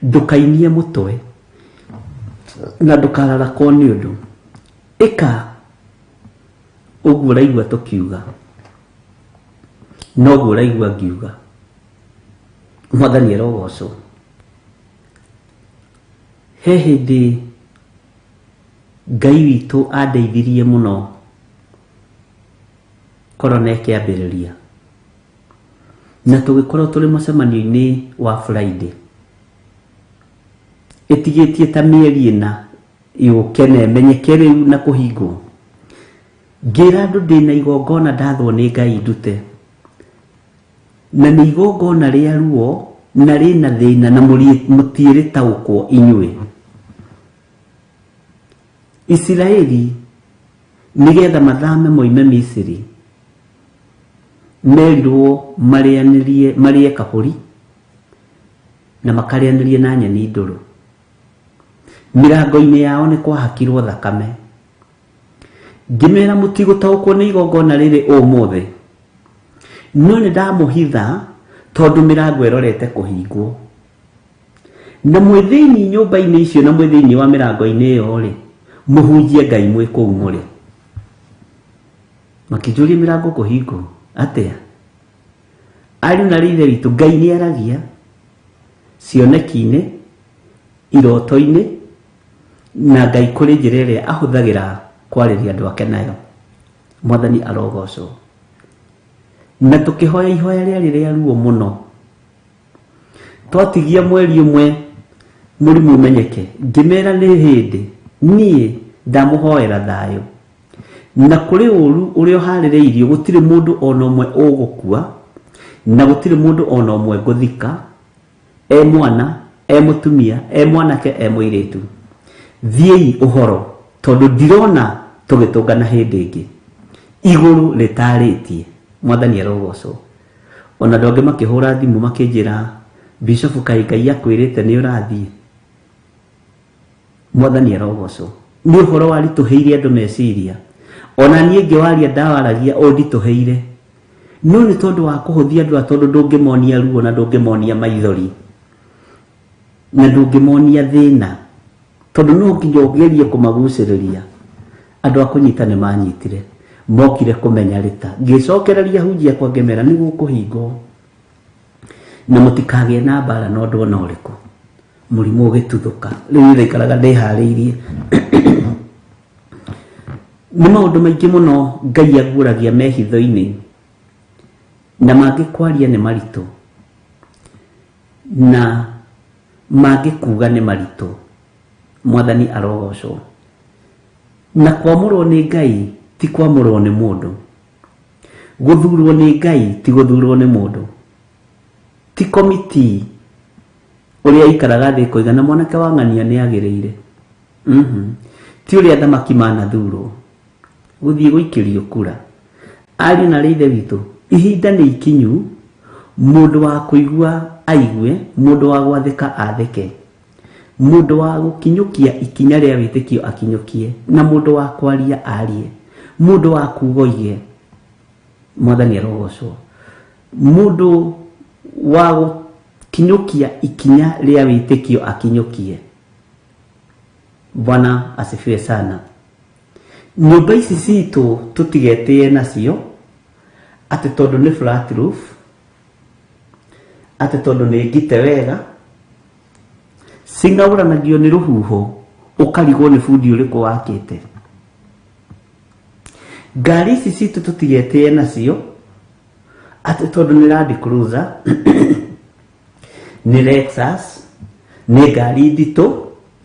Speaker 5: ndũkainie mũtwe na ndũkararakwo nĩ ũndũ. Ĩka ũguo ũraigua tũkiuga, noguo ũraigua ngiuga. Mwathani arogocwo. He hĩndĩ Ngai witũ andeithirie mũno korona ĩkĩambĩrĩria, na tũgĩkorwo tũrĩ mũcemanio-inĩ wa Friday ĩtigĩtie ta mĩeri 4 yũke na ĩmenyeke rĩu na kũhingwo. Ngĩra andũ ndĩna igongona ndathwo nĩ Ngai ndute, na nĩ igongona rĩa ruo na rĩna thĩna na mũtiĩrĩtaũkwo inyuĩ. Isiraeli nĩgetha mathame moime Misiri merirwo marĩanĩrie marĩe kabũri na makarĩanĩrie na nyeni ndũrũ. Mĩrango-inĩ yao nĩ kwahakirwo thakame. Ngĩmera mũtigũtaũkwo nĩ igongona rĩrĩ ũmũthĩ, no nĩ ndamũhitha tondũ mĩrango ĩrorete kũhingwo. Na mwĩ thĩinĩ nyũmba-inĩ icio na mwĩ thĩinĩ wa mĩrango-inĩ ĩyo-rĩ, mũhunjie Ngai mwĩ kũu mũrĩ. Makĩnjũria mĩrango kũhingwo atĩa? Ariũ na ithe witũ, Ngai nĩ aragia cioneki-inĩ, iroto-inĩ, na Ngai kũrĩ njĩra ĩrĩa ahũthagĩra kwarĩria andũ ake nayo. Mwathani arogocwo. Na tũkĩhoya ihoya rĩarĩ rĩa ruo mũno. Twatigia mweri ũmwe mũrimũ ũmenyeke, ngĩmera nĩ hĩndĩ niĩ ndamũhoera thayũ. Na kũrĩ ũru ũrĩa ũharĩrĩirio gũtirĩ mũndũ ona ũmwe ũgũkua, na gũtirĩ mũndũ ona ũmwe ngũthika, e mwana, e mũtumia, e mwanake, e mũirĩtu. Thiĩi ũhoro, tondũ ndirona tũgĩtũngana hĩndĩ ĩngĩ. Igũrũ rĩtarĩtie. Mwathani arogocwo. Ona andũ angĩ makĩhũra thimũ makĩnjĩra, Bishop kaĩ Ngai akwĩrĩte nĩ ũrathiĩ? Mwathani arogocwo. Nĩ ũhoro waritũhĩire andũ meciria. Ona niĩ ngĩwaria ndawaragia ũnditũhĩire. No nĩ tondũ wa kũhũthia andũ aya tondũ ndũngĩmonia ruo na ndũngĩmonia maithori na ndũngĩmonia thĩna tondũ no nginya ũgerie kũmagucĩrĩria. Andũ a kũnyita nĩ manyitire, mokire kũmenya rĩta. Ngĩcokereria hunjia akwa ngĩmera nĩ gũkũhingwo na mũtikagĩe na mbara na ũndũ ona ũrĩkũ. Mũrimũ ũgĩtuthũka. Rĩu niĩ ndaikaraga ndĩharĩirie. Nĩ maũndũ maingĩ mũno Ngai aguũragia me hitho-inĩ na mangĩ kwaria nĩ maritũ na mangĩ kuga nĩ maritũ. Mwathani arogocwo. Na kwamũrwo nĩ Ngai ti kwamũrwo nĩ mũndũ. Gũthurwo nĩ Ngai ti gũthurwo nĩ mũndũ. Ti komiti ũrĩa ikaraga thĩ ĩkoiga na mwanake wa ng'ania nĩ agĩrĩire. Ti ũrĩa athamaki manathurwo gũthiĩ gũikĩrio kura. Ariũ na arĩ ithe witũ, ihinda nĩ ikinyu mũndũ wa kũigua aigue, mũndũ wa gwathĩka athĩke, mũndũ wa gũkinyũkia ikinya rĩa wĩtĩkio akinyũkie, na mũndũ wa kwaria arie, mũndũ wa kuga oige. Mwathani arogocwo. Mũndũ wa gũkinyũkia ikinya rĩa wĩtĩkio akinyũkie. Bwana asifiwe sana. Nyũmba ici citũ tũtigetĩe nacio atĩ tondũ nĩ flat roof, atĩ tondũ nĩ ngite wega, cing'aũranagio nĩ rũhuho ũkarigwo nĩ bundi ũrĩkũ wakĩte. Ngari ici citũ tũtigetĩe nacio atĩ tondũ nĩ Land Cruiser, nĩ Lexus, nĩ ngari nditũ,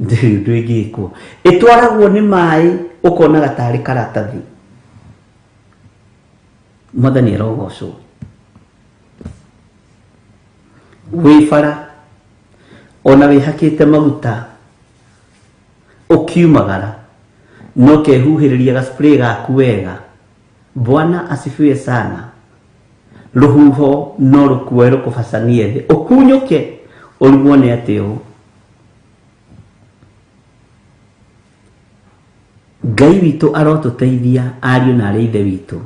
Speaker 5: ndĩrĩ ũndũ ĩngĩkwo. Ĩtwaragwo nĩ maĩ ũkonaga tarĩ karatathi. Mwathani arogocwo. Wĩ bara ona wĩhakĩte maguta ũkiumagara no kehuhĩrĩria ga spray gaku wega. Bwana asifiwe sana. Rũhuho no rũkuoe rũkũbacanie thĩ ũkunyũke ũrigwo nĩ atĩ ũũ. Ngai witũ arotũteithia ariũ na arĩ ithe witũ.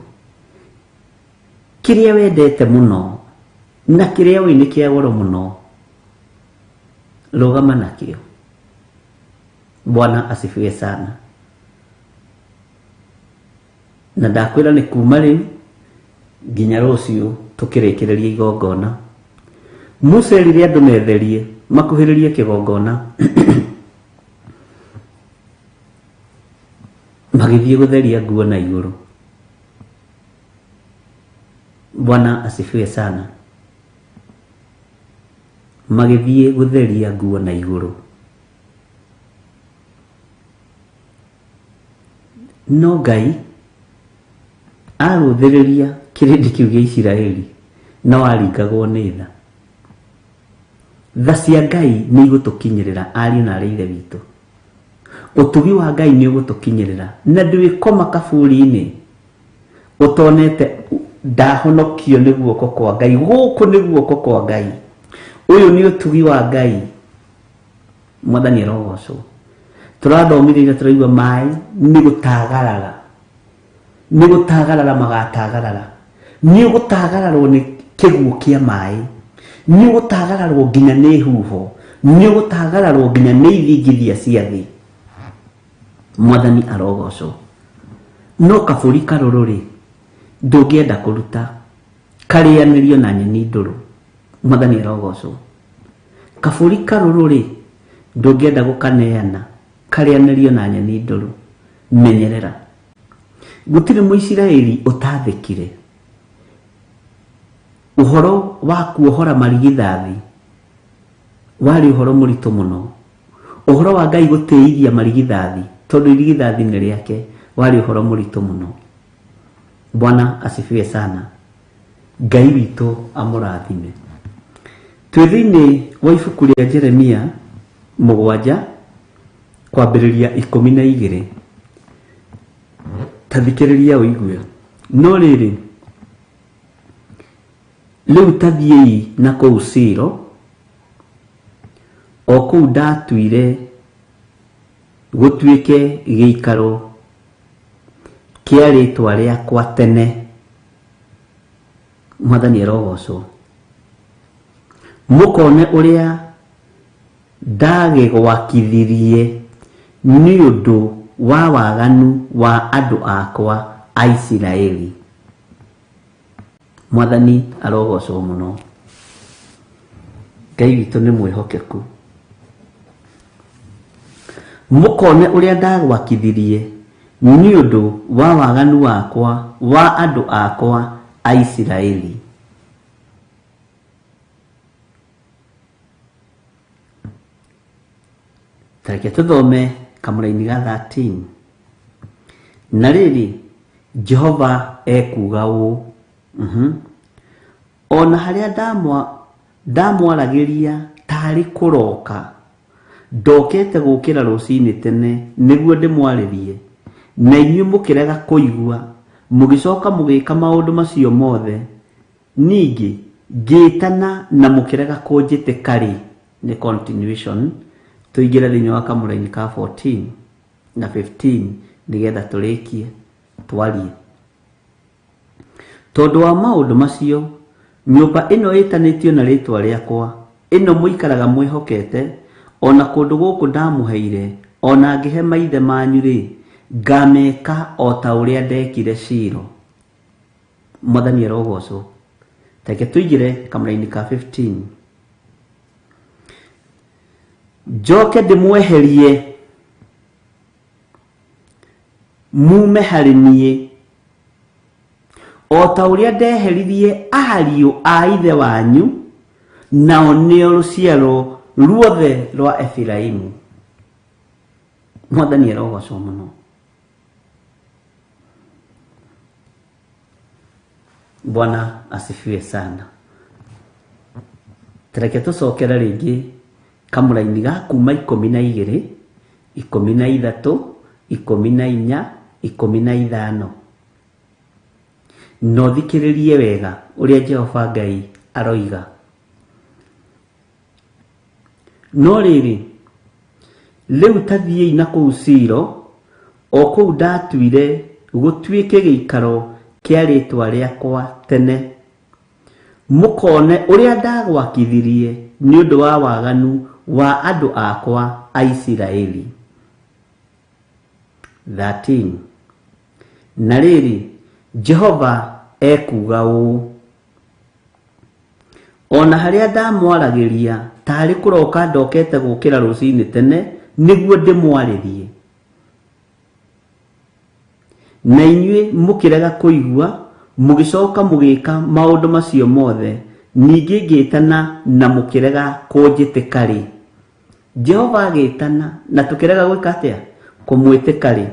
Speaker 5: Kĩrĩa wendete mũno na kĩrĩa ũĩ nĩ kĩa goro mũno, rũgama nakĩo. Bwana asifiwe sana. Na ndakwĩra nĩ kuma rĩu nginya rũciũ tũkĩrĩkĩrĩria igongona. Musa erire andũ metherie makuhĩrĩrie kĩgongona. Magĩthiĩ gũtheria nguo na igũrũ. Bwana asifiwe sana. Magĩthiĩ gũtheria nguo na igũrũ. No Ngai arũthĩrĩria kĩrĩndĩ kĩu gĩa Isiraeli no aringagwo nĩ tha. Tha cia Ngai nĩ igũtũkinyĩrĩra ariũ na arĩ ithe witũ. Ũtugi wa Ngai nĩ ũgũtũkinyĩrĩra na ndwĩkoma kaburi-inĩ ũtonete ndahonokio nĩ guoko kwa Ngai. Gũkũ nĩ guoko kwa Ngai. Ũyũ nĩ ũtugi wa Ngai. Mwathani arogocwo. Tũrathomire ira tũraigua maĩ nĩ gũtagarara, nĩ gũtagarara magatagarara. Nĩ ũgũtagararwo nĩ kĩguũ kĩa maĩ, nĩ ũgũtagararwo nginya nĩ huho, nĩ ũgũtagararwo nginya nĩ ithingithia cia thĩ. Mwathani arogocwo. No kabũri karũrũ rĩ, ndũngĩenda kũruta karĩanĩrio na nyeni ndũrũ. Mwathani arogocwo. Kabũri karũrũ-rĩ, ndũngĩenda gũkaneana karĩanĩrio na nyeni ndũrũ. Menyerera. Gũtirĩ Mũisiraeli ũtaathĩkire. Ũhoro wa kuohora marigithathi warĩ ũhoro mũritũ mũno. Ũhoro wa Ngai gũtĩithia marigithathi, tondũ irigithathi nĩ rĩake, warĩ ũhoro mũritũ mũno. Bwana asifiwe sana. Ngai witũ amũrathime. Twĩ thĩinĩ wa ibuku rĩa Jeremia 7 kwambĩrĩria 12. Ta thikĩrĩria ũigue. No rĩrĩ, rĩu ta thiĩi na kũu Silo, o kũu ndatuire Gũtuĩke gĩikaro kĩa rĩtwa rĩakwa tene. Mwathani arogocwo. Mũkone ũrĩa ndagĩgwakithirie nĩ ũndũ wa waganu wa andũ akwa a Isiraeli. Mwathani arogocwo mũno. Ngai witũ nĩ mwĩhokeku. Mũkone ũrĩa ndagwakithirie nĩ ũndũ wa waganu wakwa wa andũ akwa a Isiraeli. Ta reke tũthome kamũraini ga 13. Na rĩrĩ, Jehova ekuuga ũũ, O na harĩa ndamwaragĩria taarĩ kũroka, ndokete gũũkĩra rũcinĩ tene nĩguo ndĩmwarĩrie, na inyuĩ mũkĩrega kũigua, mũgĩcoka mũgĩka maũndũ macio mothe, ningĩ ngĩĩtana na mũkĩrega kũnjĩtĩka-rĩ, nĩ continuation, tũingĩre thĩinĩ wa kamũraini ka 14 na 15 nĩgetha tũrĩkie twarie. Tondũ wa maũndũ macio, nyũmba ĩno ĩtanĩtio na rĩĩtwa rĩakwa, ĩno mũikaraga mwĩhokete, o na kũndũ gũkũ ndamũheire, o na ngĩhe maithe manyu-rĩ, ngameka o ta ũrĩa ndekire Shilo. Mwathani arogocwo. Reke tũingĩre kamũraini ka 15. Njoke ndĩmweherie mume harĩ niĩ, o ta ũrĩa ndeheririe ariũ a ithe wanyu, nao nĩo rũciaro ruothe rwa Efiraimu. Mwathani arogocwo mũno. Bwana asifiwe sana. Tareke tũcokere rĩngĩ kamũraini ga kuma 12, 13, 14, 15. Na ũthikĩrĩrie wega ũrĩa Jehova Ngai aroiga. No rĩrĩ, rĩu ta thiĩi na kũu Shilo, o kũu ndatuire gũtuĩke gĩikaro kĩa rĩĩtwa rĩakwa tene, mũkone ũrĩa ndagwakithirie nĩ ũndũ wa waganu wa andũ akwa a Isiraeli. 13 Na rĩrĩ, Jehova ekuuga ũũ, O na harĩa ndamwaragĩria taarĩ kũroka ndokete gũũkĩra rũcinĩ tene nĩguo ndĩmwarĩrie, na inyuĩ mũkĩrega kũigua, mũgĩcoka mũgĩka maũndũ macio mothe, ningĩ ngĩĩtana na mũkĩrega kũnjĩtĩka-rĩ, Jehova agĩtana na tũkĩrega gwĩka atĩa? Kũmwĩtĩka-rĩ,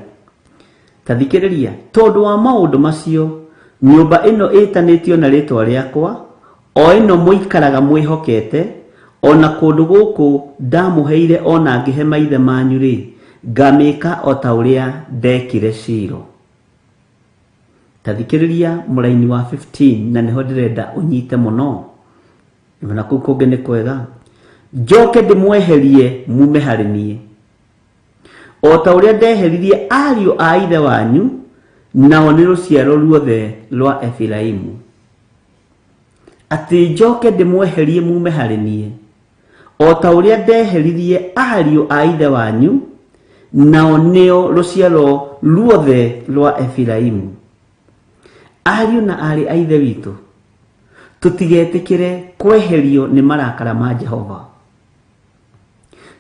Speaker 5: ta thikĩrĩria, tondũ wa maũndũ macio, nyũmba ĩno ĩtanĩtio na rĩĩtwa rĩakwa, o ĩno mũikaraga mwĩhokete, o na kũndũ gũkũ ndamũheire o na ngĩhe maithe manyu-rĩ, ngamĩka o ta ũrĩa ndekire Shilo. Ta thikĩrĩria mũraini wa 15 na nĩho ndĩrenda ũnyite mũno. Na kũu kũngĩ nĩ kwega. Njoke ndĩmweherie mume harĩ niĩ, o ta ũrĩa ndeheririe ariũ a ithe wanyu, nao nĩ rũciaro ruothe rwa Efiraimu. Atĩ njoke ndĩmweherie mume harĩ niĩ, o ta ũrĩa ndeheririe ariũ a ithe wanyu, nao nĩo rũciaro ruothe rwa Efiraimu. Ariũ na aarĩ a ithe witũ, tũtigetĩkĩre kweherio nĩ marakara ma Jehova.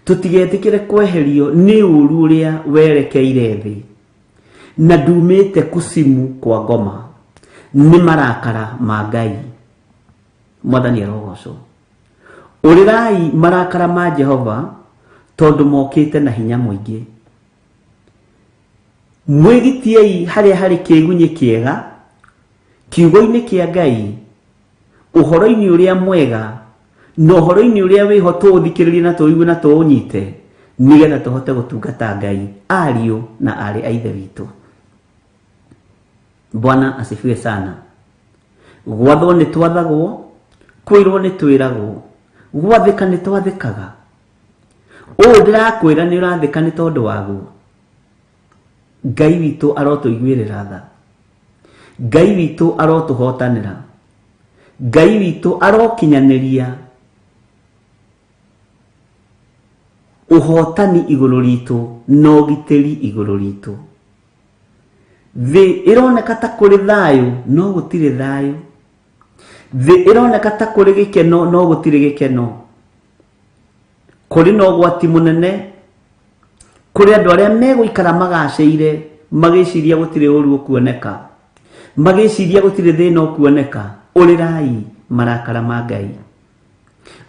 Speaker 5: Tũtigetĩkĩre kweherio nĩ ũũru ũrĩa werekeire thĩ. Na ndumĩte kucimu kwa ngoma nĩ marakara ma Ngai. Mwathani arogocwo. Ũrĩrai marakara ma Jehova tondũ mokĩte na hinya mũingĩ. Mwĩgitiei harĩa harĩ kĩgunyĩ kĩega, kiugo-inĩ kĩa Ngai, ũhoro-inĩ ũrĩa mwega, na ũhoro-inĩ ũrĩa wĩho tũũthikĩrĩrie na tũũigue na tũũnyite, nĩgetha tũhote gũtungata Ngai, ariũ na aarĩ a Ithe witũ. Bwana asifiwe sana. Gwathwo nĩ twathagwo, kwĩrwo nĩ twĩragwo, gwathĩka nĩ twathĩkaga. Ũũ ndĩrakwĩra nĩ ũrathĩka nĩ tondũ waguo. Ngai witũ arotũiguĩrĩra tha. Ngai witũ arotũhotanĩra. Ngai witũ arokinyanĩria ũhotani igũrũ ritũ na ũgitĩri igũrũ ritũ. Thĩ ĩroneka ta kũrĩ thayũ no gũtirĩ thayũ. Thĩ ĩroneka ta kũrĩ gĩkeno no gũtirĩ gĩkeno. Kũrĩ na ũgwati mũnene kũrĩ andũ arĩa megũikara magacĩire magĩciria gũtirĩ ũru ũkuoneka, magĩciria gũtirĩ thĩna ũkuoneka. Ũrĩrai marakara ma Ngai,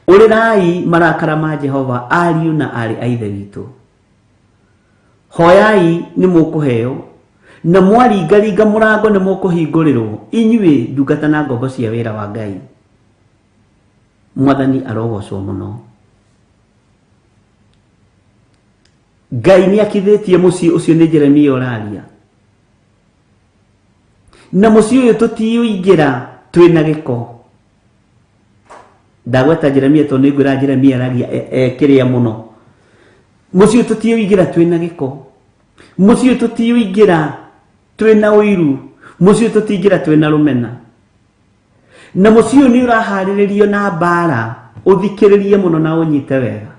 Speaker 5: ũrĩrai marakara ma Jehova, ariũ na aarĩ a Ithe witũ. Hoyai nĩ mũkũheo, na mwaringaringa mũrango nĩ mũkũhingũrĩrwo, inyuĩ ndungata na ngombo cia wĩra wa Ngai. Mwathani arogocwo mũno. Ngai nĩ akithĩtie mũciĩ ũcio nĩ Jeremia ũraria. Na mũciĩ ũyũ tũtiũingĩra twĩna gĩko. Ndagweta Jeremia tondũ nĩ ngwĩra Jeremia aragia kĩrĩa mũno. Mũciĩ ũyũ tũtiũingĩra twĩna gĩko. Mũciĩ ũyũ tũtiũingĩra twĩna ũiru. Mũciĩ ũyũ tũtingĩra twĩna rũmena. Na mũciĩ ũyũ nĩ ũraharĩrĩrio na mbara, ũthikĩrĩrie mũno na ũnyite wega.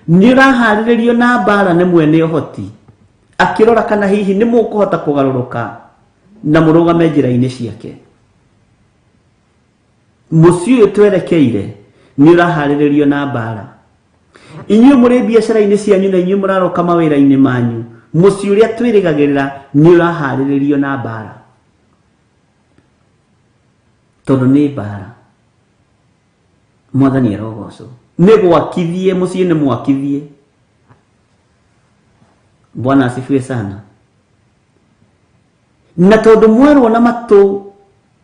Speaker 5: Nĩ ũraharĩrĩrio na mbara nĩ mwene ũhoti, akĩrora kana hihi nĩ mũkũhota kũgarũrũka na mũrũgame njĩra-inĩ ciake. Mũciĩ ũyũ twerekeire nĩ ũraharĩrĩrio na mbara. Inyuĩ mũrĩ biacara-inĩ cianyu na inyuĩ mũraroka mawĩra-inĩ manyu, mũciĩ ũrĩa twĩrĩgagĩrĩra nĩ ũraharĩrĩrio na mbara. Tondũ nĩ mbara. Mwathani arogocwo. Nĩ gwakithie mũciĩ nĩ mwakithie. Bwana asifiwe sana. Na tondũ mwerwo na matũ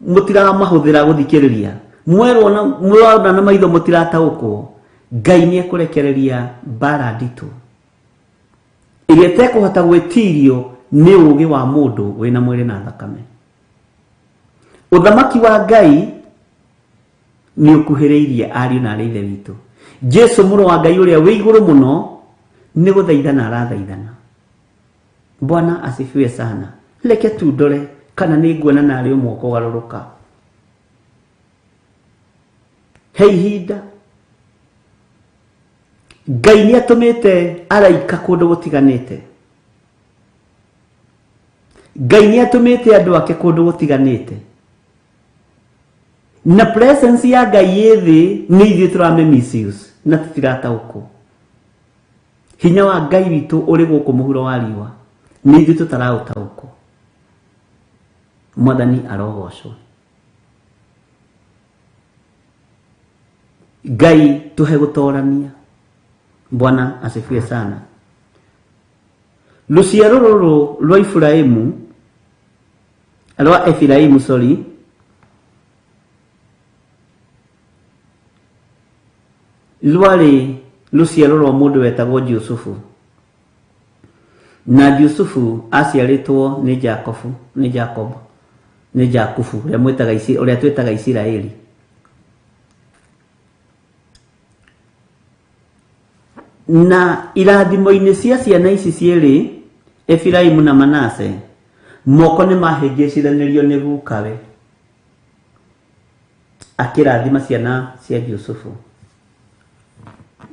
Speaker 5: mũtiramahũthĩra gũthikĩrĩria, mwerwo na mwerwo na maitho mũtirataũkwo, Ngai nĩ ekũrekereria mbara nditũ ĩrĩa ĩtekũhota gwĩtirio nĩ ũũgĩ wa mũndũ wĩna mwĩrĩ na thakame. Ũthamaki wa Ngai nĩ ũkuhĩrĩirie ariũ na arĩ ithe witũ. Jesu mũrũ wa Ngai ũrĩa wĩ igũrũ mũno nĩ gũthaithana arathaithana. Bwana asifiwe sana. Reke tu ndore kana nĩ nguona narĩ ũmwe ũkũgarũrũka. He ihinda Ngai nĩ atũmĩte araika kũndũ gũtiganĩte. Ngai nĩ atũmĩte andũ ake kũndũ gũtiganĩte. Na presence ya Ngai ĩ thĩ nĩ ithuĩ tũrame misuse na tũtirataũkwo. Hinya wa Ngai witũ ũrĩ gũkũ mũhuro wa riũa nĩ ithuĩ tũtaraũtaũkwo. Mwathani arogocwo. Ngai tũhe gũtorania. Bwana asifiwe sana. Rũciaro rũrũ rwa Iburahĩmu, rwa Efiraimu sorry, rwarĩ rũciaro rwa mũndũ wetagwo Jusufu. Na Jusufu aciarĩtwo nĩ Jakobu, nĩ Jacob, nĩ Jakubu, ũrĩa mwĩtaga, ũrĩa twĩtaga Isiraeli. Na irathimo-inĩ cia ciana ici cierĩ, Efiraimu na Manase, moko nĩ mahĩngĩcithanirio nĩ gukawe akĩrathima ciana cia Jusufu.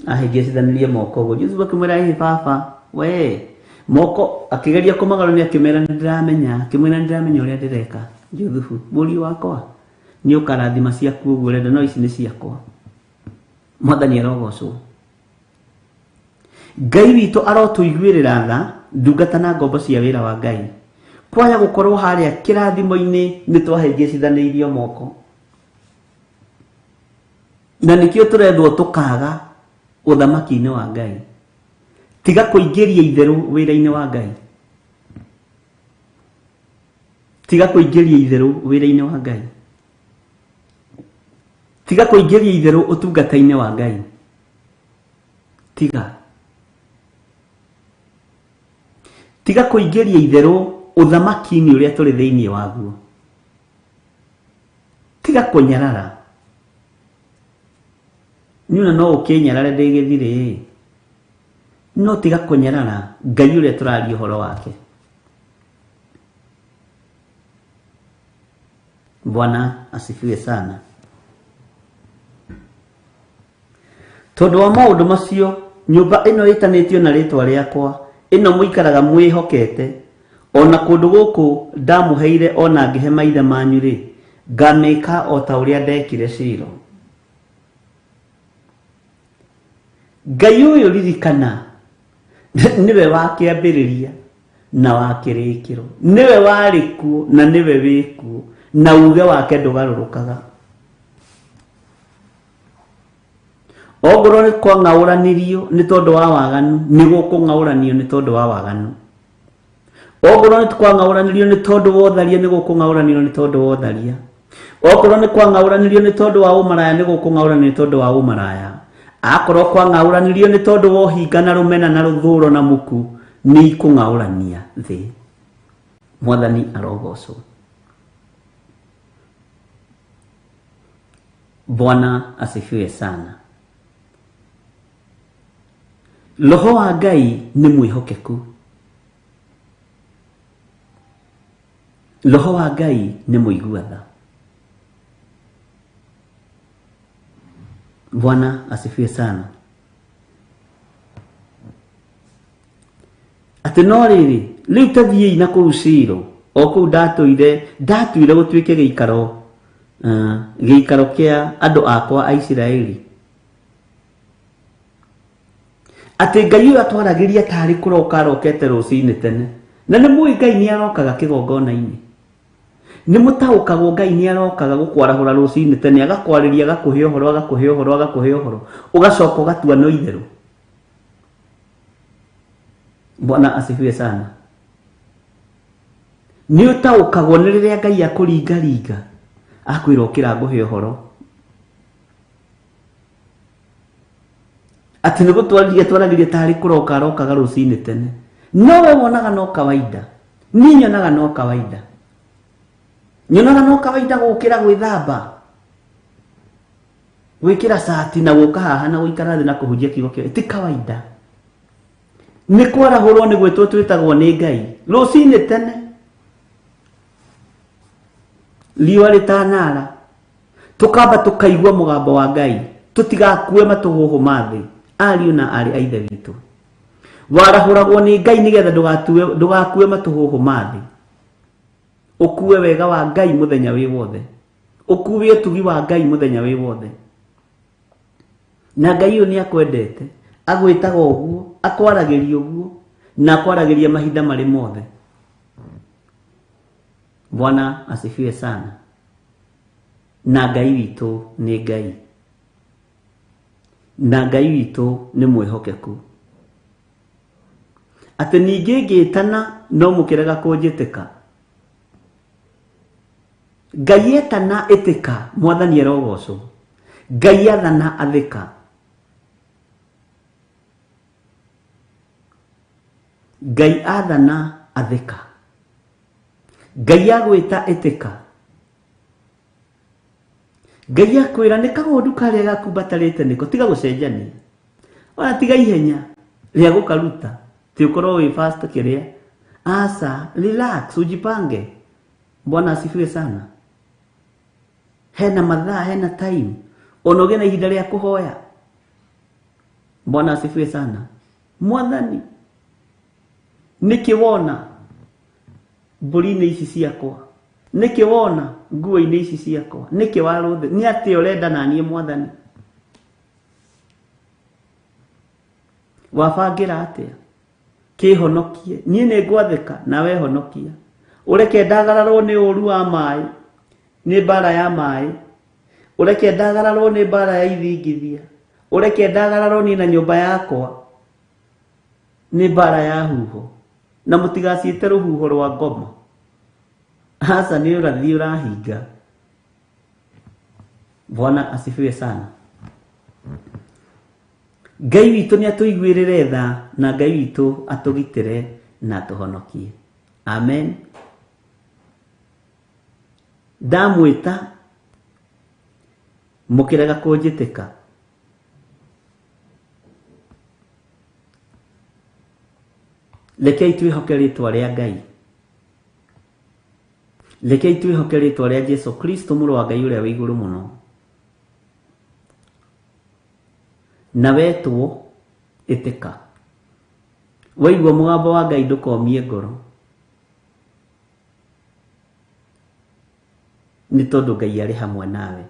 Speaker 5: Ahĩngĩcithanirie moko ũguo. Jusufu akĩmwĩra, ĩhĩ baba, we moko akĩgeria kũmagarũria akĩmera nĩ ndĩramenya, akĩmwĩra nĩ ndĩramenya ũrĩa ndĩreka. Jusufu, mũriũ wakwa, nĩ ũkarathima ciaku ũguo ũrenda, no ici nĩ ciakwa. Mwathani arogocwo. Ngai witũ arotũiguĩrĩra tha, ndungata na ngombo cia wĩra wa Ngai. Kwaya gũkorwo harĩa kĩrathimo-inĩ nĩ twahĩngĩcithanĩirio moko. Na nĩkĩo tũrethwo tũkaga ũthamaki-inĩ wa Ngai. Tiga kũingĩria itherũ wĩra-inĩ wa Ngai. Tiga kũingĩria itherũ wĩra-inĩ wa Ngai. Tiga kũingĩria itherũ ũtungata-inĩ wa Ngai. Tiga. Tiga kũingĩria itherũ ũthamaki-inĩ ũrĩa tũrĩ thĩinĩ waguo. Tiga kũnyarara. Niĩ ona no ũkĩnyarare ndĩ gĩthirĩ. No tiga kũnyarara Ngai ũrĩa tũraria ũhoro wake. Bwana asifiwe sana. Tondũ wa maũndũ macio, nyũmba ĩno ĩtanĩtio na rĩtwa rĩakwa, ĩno mũikaraga mwĩhokete, ona kũndũ gũkũ ndamũheire ona ngĩhe maithe manyu-rĩ, ngamĩka o ta ũrĩa ndekire Shilo. Ngai ũyũ ririkana, nĩwe wa kĩambĩrĩria na wa kĩrĩkĩro, nĩwe warĩ kuo na nĩwe wĩ kuo, na uge wake ndũgarũrũkaga. Ongorwo nĩ kwang'aũranirio nĩ tondũ wa waganu, nĩ gũkũng'aũranio nĩ tondũ wa waganu. Ongorwo nĩ kwang'aũranirio nĩ tondũ wa ũtharia, nĩ gũkũng'aũranio nĩ tondũ wa ũtharia. Okorwo nĩ kwang'aũranirio nĩ tondũ wa ũmaraya, nĩ gũkũng'aũranio nĩ tondũ wa ũmaraya. Akorwo kwang'aũranirio nĩ tondũ wa ũhinga na rũmena na rũthũro na muku, nĩ ikũng'aũrania thĩ. Mwathani arogocwo. Bwana asifiwe sana. Roho wa Ngai nĩ mwĩhokeku. Roho wa Ngai nĩ mũigua tha. Bwana asifiwe sana. Atĩ no rĩrĩ, rĩu ta thiĩi na kũu Shilo, o kũu ndatuire gũtuĩke gĩikaro kĩa andũ akwa a Isiraeli. Atĩ Ngai ũyũ atwaragĩria tarĩ kũroka arokete rũcinĩ tene. Na nĩ mũĩ Ngai nĩ arokaga kĩgongona-inĩ. Nĩ mũtaũkagwo Ngai nĩ arokaga gũkwarahũra rũcinĩ tene, agakwarĩria, agakũhe ũhoro, agakũhe ũhoro, agakũhe ũhoro, ũgacoka ũgatua no itherũ. Bwana asifiwe sana. Nĩ ũtaũkagwo nĩ rĩrĩa Ngai akũringaringa, akwĩra ũkĩra ngũhe ũhoro. Atĩ nĩ gũtwarĩria twaragĩria tarĩ kũroka arokaga rũcinĩ tene. No we wonaga no kawaida. Niĩ nyonaga no kawaida. Nyonaga no kawaida gũkĩra gwĩthamba, gwĩkĩra cati na gũka haha na gũikara thĩ na kũhunjia kiugo kĩa ti kawaida. Nĩ kwarahũrwo nĩ gwĩtwo twĩtagwo nĩ Ngai rũcinĩ tene, riũa rĩtanara, tũkamba tũkaigua mũgambo wa Ngai, tũtigakue matũhũhũ ma thĩ, ariũ na aarĩ a Ithe witũ. Warahũragwo nĩ Ngai nĩgetha ndũgakue matũhũhũ ma thĩ, ũkue wega wa Ngai mũthenya wĩ wothe, ũkue ũtugi wa Ngai mũthenya wĩ wothe. Na Ngai ũyũ nĩ akwendete, agwĩtaga ũguo, akwaragĩria ũguo, na akwaragĩria mahinda marĩ mothe. Bwana asifiwe sana. Na Ngai witũ nĩ Ngai. Na Ngai witũ nĩ mwĩhokeku. Atĩ ningĩ ngĩtana no mũkĩrega kũnjĩtĩka. Ngai etana ĩtĩka, Mwathani arogocwo. Ngai athana athĩka. Ngai athana athĩka. Ngai agwĩta ĩtĩka. Ngai akwĩra nĩ kagondu karĩa gakumbatarĩte nĩko, tiga gũcenjania. Ona tiga ihenya rĩa gũkaruta, ti ũkorwo wĩ fast kĩrĩa. Asa, relax, ujipange. Bwana asifiwe sana. Hena mathaa, hena time. Ona ũgĩe na ihinda rĩa kũhoya. Bwana asifiwe sana. Mwathani, nĩkĩ wona mbũri-inĩ ici ciakwa? Nĩkĩ wona nguo-inĩ ici ciakwa? Nĩkĩ warũthĩ? Nĩ atĩa ũrenda na niĩ Mwathani? Wabangĩra atĩa? Kĩhonokie. Niĩ nĩ ngwathĩka nawe honokia. Ũreke ndagararwo nĩ ũru wa maĩ, nĩ mbara ya maĩ. Ũreke ndagararwo nĩ mbara ya ithingithia. Ũreke ndagararwo niĩ na nyũmba yakwa nĩ mbara ya huho. Na mũtigaciĩte rũhuho rwa ngoma. Aca nĩ ũrathiĩ ũrahinga. Bwana asifiwe sana. Ngai witũ nĩ atũiguĩrĩre tha na Ngai witũ atũgitĩre na atũhonokie. Amen. Ndamwĩta mũkĩrega kũnjĩtĩka. Rekei twĩhoke rĩtwa rĩa Ngai. Rekei twĩhoke rĩtwa rĩa Jesu Kristo mũrũ wa Ngai ũrĩa wĩ igũrũ mũno. Na wetwo ĩtĩka. Waigua mũgambo wa Ngai ndũkomie ngoro. Nĩ tondũ Ngai arĩ hamwe nawe.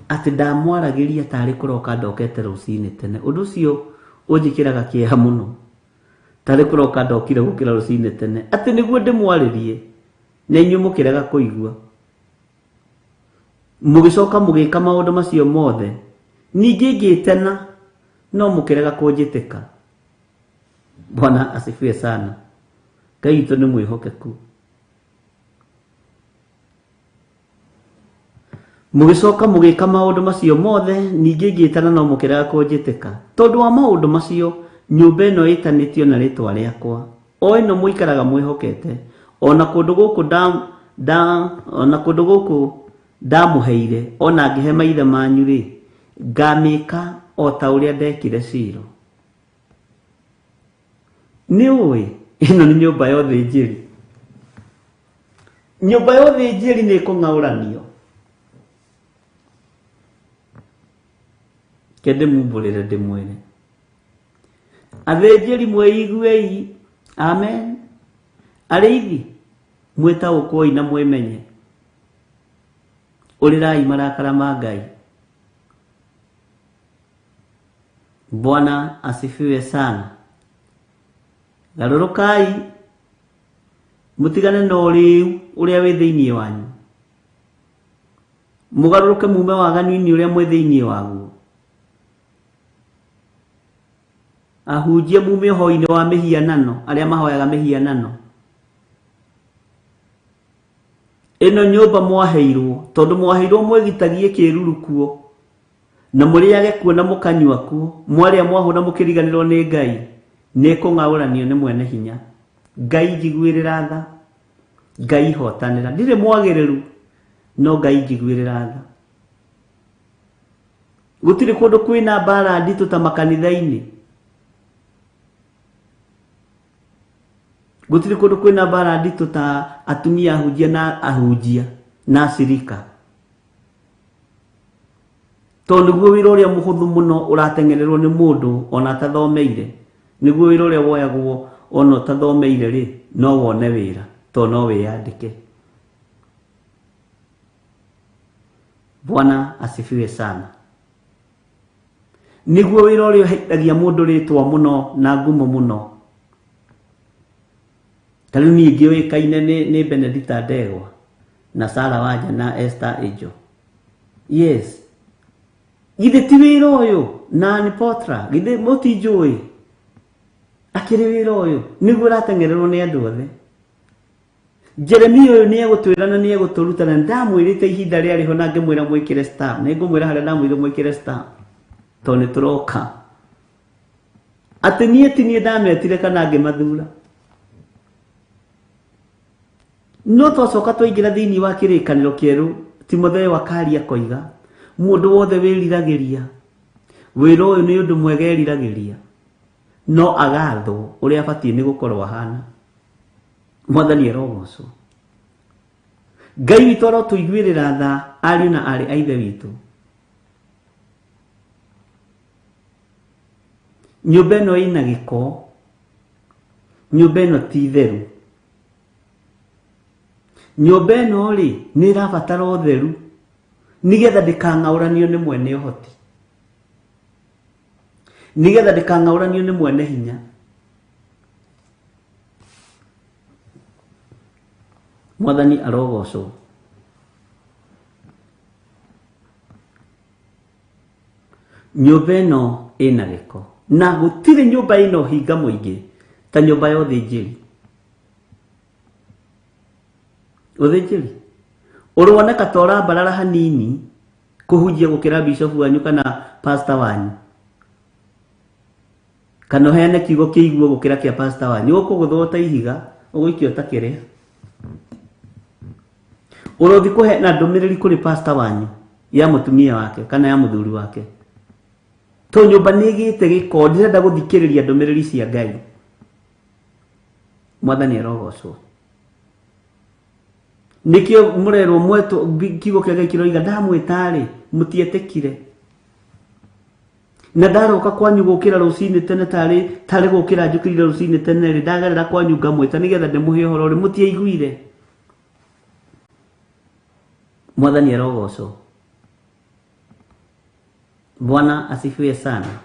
Speaker 5: Atĩ ndamwaragĩria tarĩ kũroka ndokete rũcinĩ tene. Ũndũ ũcio ũnjĩkĩraga kĩeha mũno. Tarĩ kũroka ndokire gũkĩra rũcinĩ tene. Atĩ nĩguo ndĩmwarĩrie na inyuĩ mũkĩrega kũigua. Mũgĩcoka mũgĩka maũndũ macio mothe. Ningĩ ngĩtena no mũkĩrega kũnjĩtĩka. Bwana asifiwe sana. Ngai witũ nĩ mwĩhokeku. Mũgĩcoka mũgĩka maũndũ macio mothe, ningĩ ngĩĩtana no mũkĩrega kũnjĩtĩka. Tondũ wa maũndũ macio, nyũmba ĩno ĩtanĩtio na rĩĩtwa rĩakwa, o ĩno mũikaraga mwĩhokete, o na kũndũ gũkũ nda, nda, o na kũndũ gũkũ ndamũheire, o na ngĩhe maithe manyu-rĩ, ngamĩka o ta ũrĩa ndekire Shilo. Nĩ ũĩ, ĩno nĩ nyũmba ya ũthĩnjĩri. Nyũmba ya ũthĩnjĩri nĩ ĩkũng'aũranio. Ke ndĩmumbũrĩre ndĩmwĩre. Athĩnjĩri mwĩiguei, amen. Arĩithi mwĩtaũkwoi na mwĩmenye. Ũrĩrai marakara ma Ngai. Bwana asifiwe sana. Garũrũkai mũtigane na ũrĩu ũrĩa wĩ thĩinĩ wanyu. Mũgarũrũke mume waganu-inĩ ũrĩa mwĩ thĩinĩ waguo. Ahunjia mume ũhoi-inĩ wa mĩhianano, arĩa mahoyaga mĩhianano. Ĩno nyũmba mwaheirwo, tondũ mwaheirwo mwĩgitagie kĩruru kuo, na mũrĩage kuo na mũkanyua kuo, mwarĩa mwahũna mũkĩriganĩrwo nĩ Ngai, nĩ ĩkũng'aũranio nĩ mwene hinya. Ngai njiguĩrĩra tha, Ngai hotanĩra. Ndirĩ mwagĩrĩru, no Ngai njiguĩrĩra tha. Gũtirĩ kũndũ kwĩna mbara nditũ ta makanitha-inĩ. Gũtirĩ kũndũ kwĩna mbara nditũ ta atumia ahunjia na ahunjia na acirika. Tondũ nĩguo wĩra ũrĩa mũhũthũ mũno ũrateng'ererwo nĩ mũndũ ona atathomeire. Nĩguo wĩra ũrĩa woyagwo ona ũtathomeire rĩ, no wone wĩra tondũ no wĩyandĩke. Bwana asifiwe sana. Nĩguo wĩra ũrĩa ũheithagia mũndũ rĩtwa mũno na ngumo mũno. Ta rĩu niĩ ngĩũĩkaine nĩ Benedicta Ndegwa na Sarah Wanja na Esther Angel. Yes. Githĩ ti wĩra ũyũ na Ann Potra, githĩ mũtinjũĩ? Akĩrĩ wĩra ũyũ nĩguo ũrateng'ererwo nĩ andũ othe. Jeremia ũyũ nĩ egũtwĩra na nĩ egũtũruta na ndamwĩrĩte ihinda rĩarĩ ho na ngĩmwĩra mwĩkĩre star. Nĩ ngũmwĩra harĩa ndamwĩrire mwĩkĩre star tondũ nĩ tũroka. Atĩ niĩ ti niĩ ndametire kana ngĩmathura. No twacoka twaingĩra thĩinĩ wa kĩrĩkanĩro kĩerũ, Timotheo akaria akoiga, mũndũ wothe wĩriragĩria wĩra ũyũ nĩ ũndũ mwega eriragĩria, no agathwo ũrĩa abatiĩ nĩ gũkorwo ahana. Mwathani arogocwo. Ngai witũ arotũiguĩrĩra tha ariũ na aarĩ a Ithe witũ. Nyũmba ĩno ĩna gĩko, nyũmba ĩno ti theru. Nyũmba ĩno rĩ, nĩ ĩrabatara ũtheru nĩgetha ndĩkang'aũranio nĩ mwene ũhoti, nĩgetha ndĩkang'aũranio nĩ mwene hinya. Mwathani arogocwo. Nyũmba ĩno ĩna gĩko na gũtirĩ nyũmba ĩna ũhinga mũingĩ ta nyũmba ya ũthĩnjĩri. Ũthĩnjĩri ũroneka ta ũrambarara hanini kũhunjia gũkĩra bishop wanyu kana pastor wanyu, kana ũheane kiugo kĩiguo gũkĩra kĩa pastor wanyu. Ũkũgũthwo ta ihiga, ũgũikio ta kĩrĩa. Ũrothi kũheana ndũmĩrĩri kũrĩ pastor wanyu ya mũtumia wake kana ya mũthuri wake. To nyũmba nĩ ĩgĩte gĩko, ndĩrenda gũthikĩrĩria ndũmĩrĩri cia Ngai. Mwathani arogocwo. Nĩkĩo mũrerwo mwetwo, kiugo kĩa Ngai kĩroiga ndamwĩta-rĩ, mũtietĩkire. Na ndaroka kwanyu gũkĩra rũcinĩ tene tarĩ tarĩ gũkĩra njũkĩrire rũcinĩ tene rĩ, ndagerera kwanyu ngamwĩta nĩgetha ndĩmũhe ũhoro rĩ, mũtiaiguire. Mwathani arogocwo. Bwana asifiwe sana.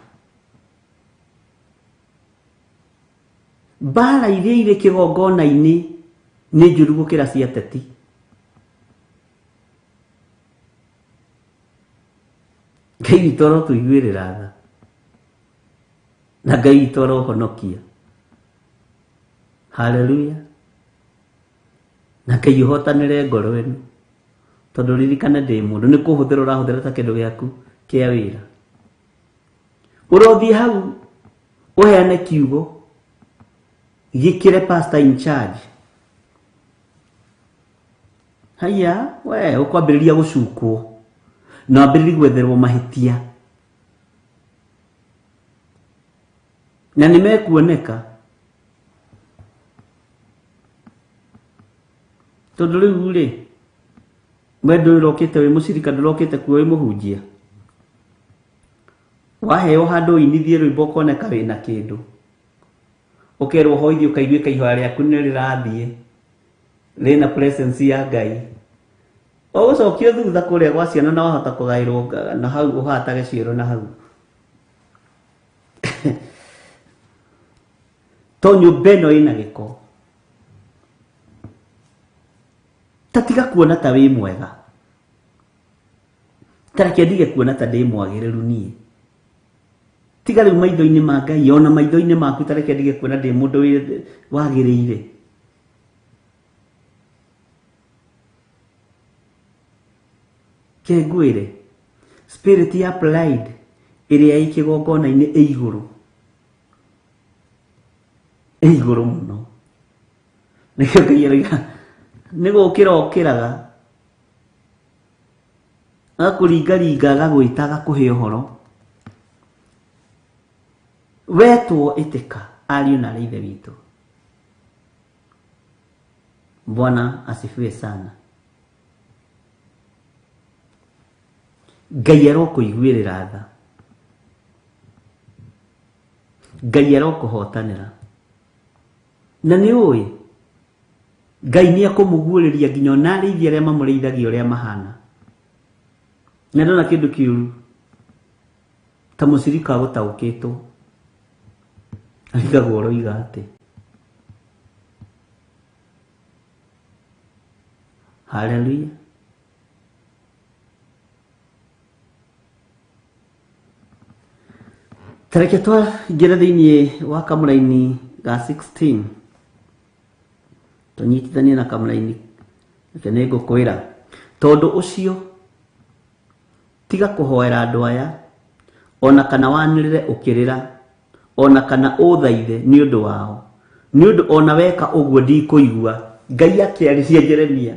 Speaker 5: Mbara iria irĩ kĩgongona-inĩ nĩ njũru gũkĩra cia ateti. Ngai witũ arotũiguĩrĩra tha na Ngai witũ arohonokia. Haleluya. Na Ngai ũhotanĩre ngoro ĩno, tondũ ririkane ndĩ mũndũ, nĩ kũhũthĩra ũrahũthĩra ta kĩndũ gĩaku kĩa wĩra. Ũrothiĩ hau ũheane kiugo gĩkĩre pastor in charge. Haiya, we ũkwambĩrĩria gũcukwo na wambĩrĩrie gwetherwo mahĩtia na nĩ mekuoneka, tondũ rĩu rĩ, we ndũĩ ũrokĩte wĩ mũcirika, ndũrokĩte kuo wĩ mũhunjia. Waheo handũ ũinithie rwĩmbo ũkoneka wĩna kĩndũ, ũkerwo hoithie ũkaiguĩka ihoya rĩaku nĩ rĩrathiĩ rĩna presence ya Ngai. Ũgũcokio thutha kũrĩa gwa ciana na wahota kũgaĩrwo na hau ũhatage cioro na hau. To nyũmba ĩno ĩna gĩko. Ta tiga kuona ta wĩ mwega. Ta reke ndige kuona ta ndĩ mwagĩrĩru niĩ. Tiga rĩu maitho-inĩ ma Ngai, ona maitho-inĩ maku ta reke ndige kuona ndĩ mũndũ wagĩrĩire. Ke ngwĩre, spirit ya pride ĩrĩa ĩ kĩgongona-inĩ ĩ igũrũ. Ĩ igũrũ mũno. Nĩkĩo Ngai aroiga, nĩ gũkĩra ũkĩraga, agakũringaringa agagwĩta agakũhe ũhoro. Wetwo ĩtĩka, ariũ na arĩ ithe witũ. Bwana asifiwe sana. Ngai arokũiguĩrĩra tha. Ngai arokũhotanĩra. Na nĩ ũĩ, Ngai nĩ ekũmũguũrĩria nginya ona arĩithi arĩa mamũrĩithagia ũrĩa mahana. Na ndona kĩndũ kĩũru ta mũcirika gũtaũkĩtwo, arigagwo ũroiga atĩ. Haleluya. Ta reke twaingĩre thĩinĩ wa kamũraini ga 16 tũnyitithanie na kamũraini, reke nĩ ngũkwĩra, tondũ ũcio tiga kũhoera andũ aya, ona kana wanĩrĩre ũkĩrĩra, ona kana ũthaithe nĩ ũndũ wao, nĩ ũndũ ona weka ũguo ndikũigua. Ngai akĩarĩria Jeremia.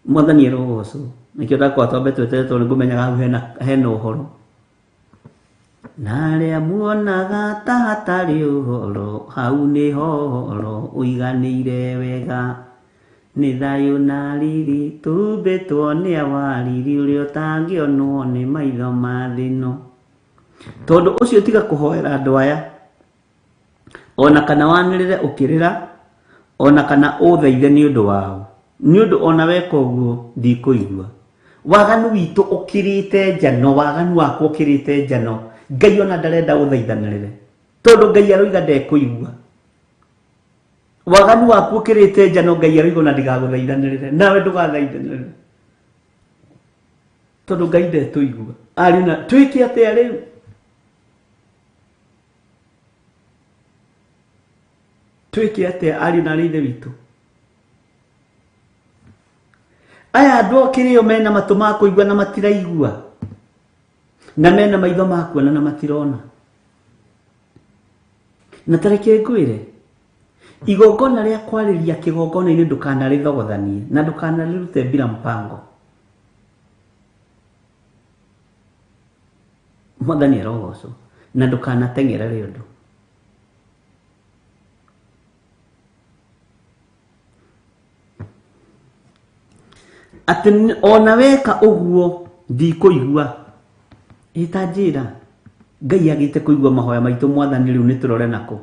Speaker 5: Mwathani arogocwo. Nĩkĩo ndakwa twambe tweterere tondũ nĩngũmenyaga hau hena ũhoro. Na arĩa muonaga ta hatarĩ ũhoro, hau nĩho ũhoro ũiganĩire wega. Nĩ thayũ na riri tũhumbĩtwo nĩ awa, riri ũrĩa ũtangĩonwo nĩ maitho ma thĩ ĩno. Tondũ ũcio tiga kũhoera andũ aya, ona kana wanĩrĩre ũkĩrĩra, ona kana ũthaithe nĩ ũndũ wao, nĩ ũndũ ona weka ũguo ndikũigua. Waganu witũ ũkĩrĩte njano, waganu wakwa ũkĩrĩte njano. Ngai ona ndarenda ũthaithanĩrĩre, tondũ Ngai aroiga ndekũigua. Waganu waku ũkĩrĩte njano, Ngai aroiga ona ndigagũthaithanĩrĩre, nawe ndũgathaithanĩrĩre, tondũ Ngai ndetũigua. Ariũ na twĩke atĩa rĩu? Twĩke atĩa ariũ na arĩ ithe witũ? Aya andũ kĩrĩo mena matũ ma kũigua na matiraigua, na mena maitho ma kuona na matirona. Na ta reke ngwĩre, igongona rĩa kwarĩria kĩgongona-inĩ ndũkanarĩthogothanie na ndũkanarĩrute bila mpango. Mwathani arogocwo. Na ndũkanateng'erere ũndũ. Atĩ ona weka ũguo ndikũigua. Ĩ ta njĩra, Ngai agĩte kũigua mahoya maitũ Mwathani rĩu nĩ tũrore nakũ?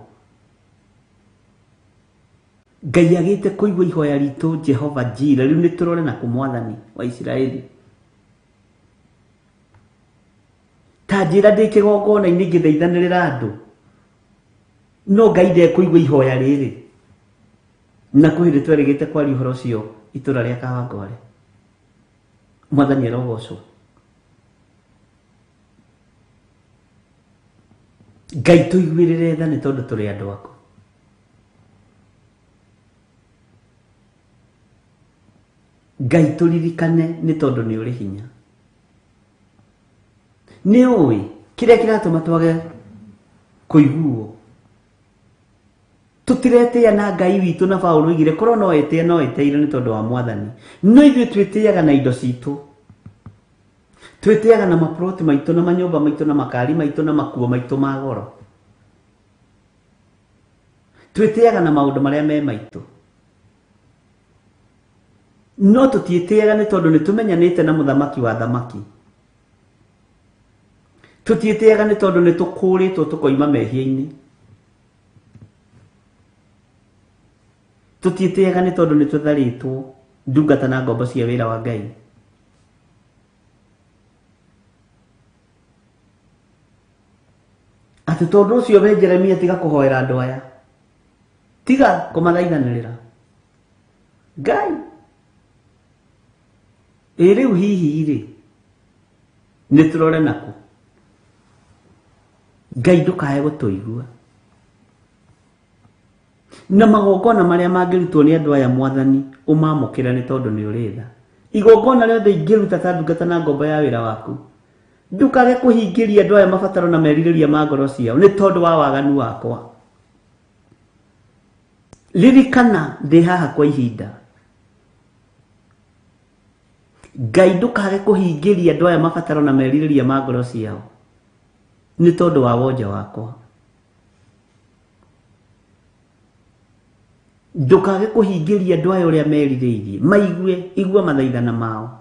Speaker 5: Ngai agĩte kũigua ihoya ritũ Jehova Jira rĩu nĩ tũrore nakũ Mwathani wa Isiraeli? Ta njĩra ndĩ kĩgongona-inĩ ngĩthaithanĩrĩra andũ, no Ngai ndekũigua ihoya rĩrĩ. Na kwĩ hĩndĩ twerĩgĩte kwaria ũhoro ũcio itũra rĩa Kawangware. Mwathani arogocwo. Ngai tũiguĩrĩre tha nĩ tondũ tũrĩ andũ aku. Ngai tũririkane nĩ tondũ nĩ ũrĩ hinya. Nĩ ũĩ kĩrĩa kĩratũma twage kũiguo. Tũtiretĩĩa na Ngai witũ na Paũlũ oigire korwo no etĩe no etĩire nĩ tondũ wa Mwathani. No ithuĩ twĩtĩaga na indo citũ. Twĩtĩaga na maploti maitũ na manyũmba maitũ na makari maitũ na makuo maitũ ma goro. Twĩtĩaga na maũndũ marĩa me maitũ. No tũtiĩtĩaga nĩ tondũ nĩ tũmenyanĩte na mũthamaki wa thamaki. Tũtiĩtĩaga nĩ tondũ nĩ tũkũrĩtwo tũkoima mehia-inĩ. Tũtiĩtĩaga nĩ tondũ nĩ tũtharĩtwo ndungata na ngombo cia wĩra wa Ngai. Atĩ tondũ ũcio we Jeremia tiga kũhoera andũ aya, tiga kũmathaithanĩrĩra Ngai. Ĩ rĩu hihi rĩ nĩ tũrore nakũ? Ngai ndũkae gũtũigua. Na magongona marĩa mangĩrutwo nĩ andũ aya Mwathani ũmamũkĩre nĩ tondũ nĩ ũrĩ tha. Igongona rĩothe ingĩruta ta ndungata na ngombo ya wĩra waku, ndũkage kũhingĩria andũ aya mabataro na merirĩria ma ngoro ciao nĩ tondũ wa waganu wakwa. Ririkana ndĩ haha kwa ihinda. Ngai ndũkage kũhingĩria andũ aya mabataro na merirĩria ma ngoro ciao nĩ tondũ wa wonje wakwa. Ndũkage kũhingĩria andũ aya ũrĩa merirĩirie, maigue, igua mathaithana mao.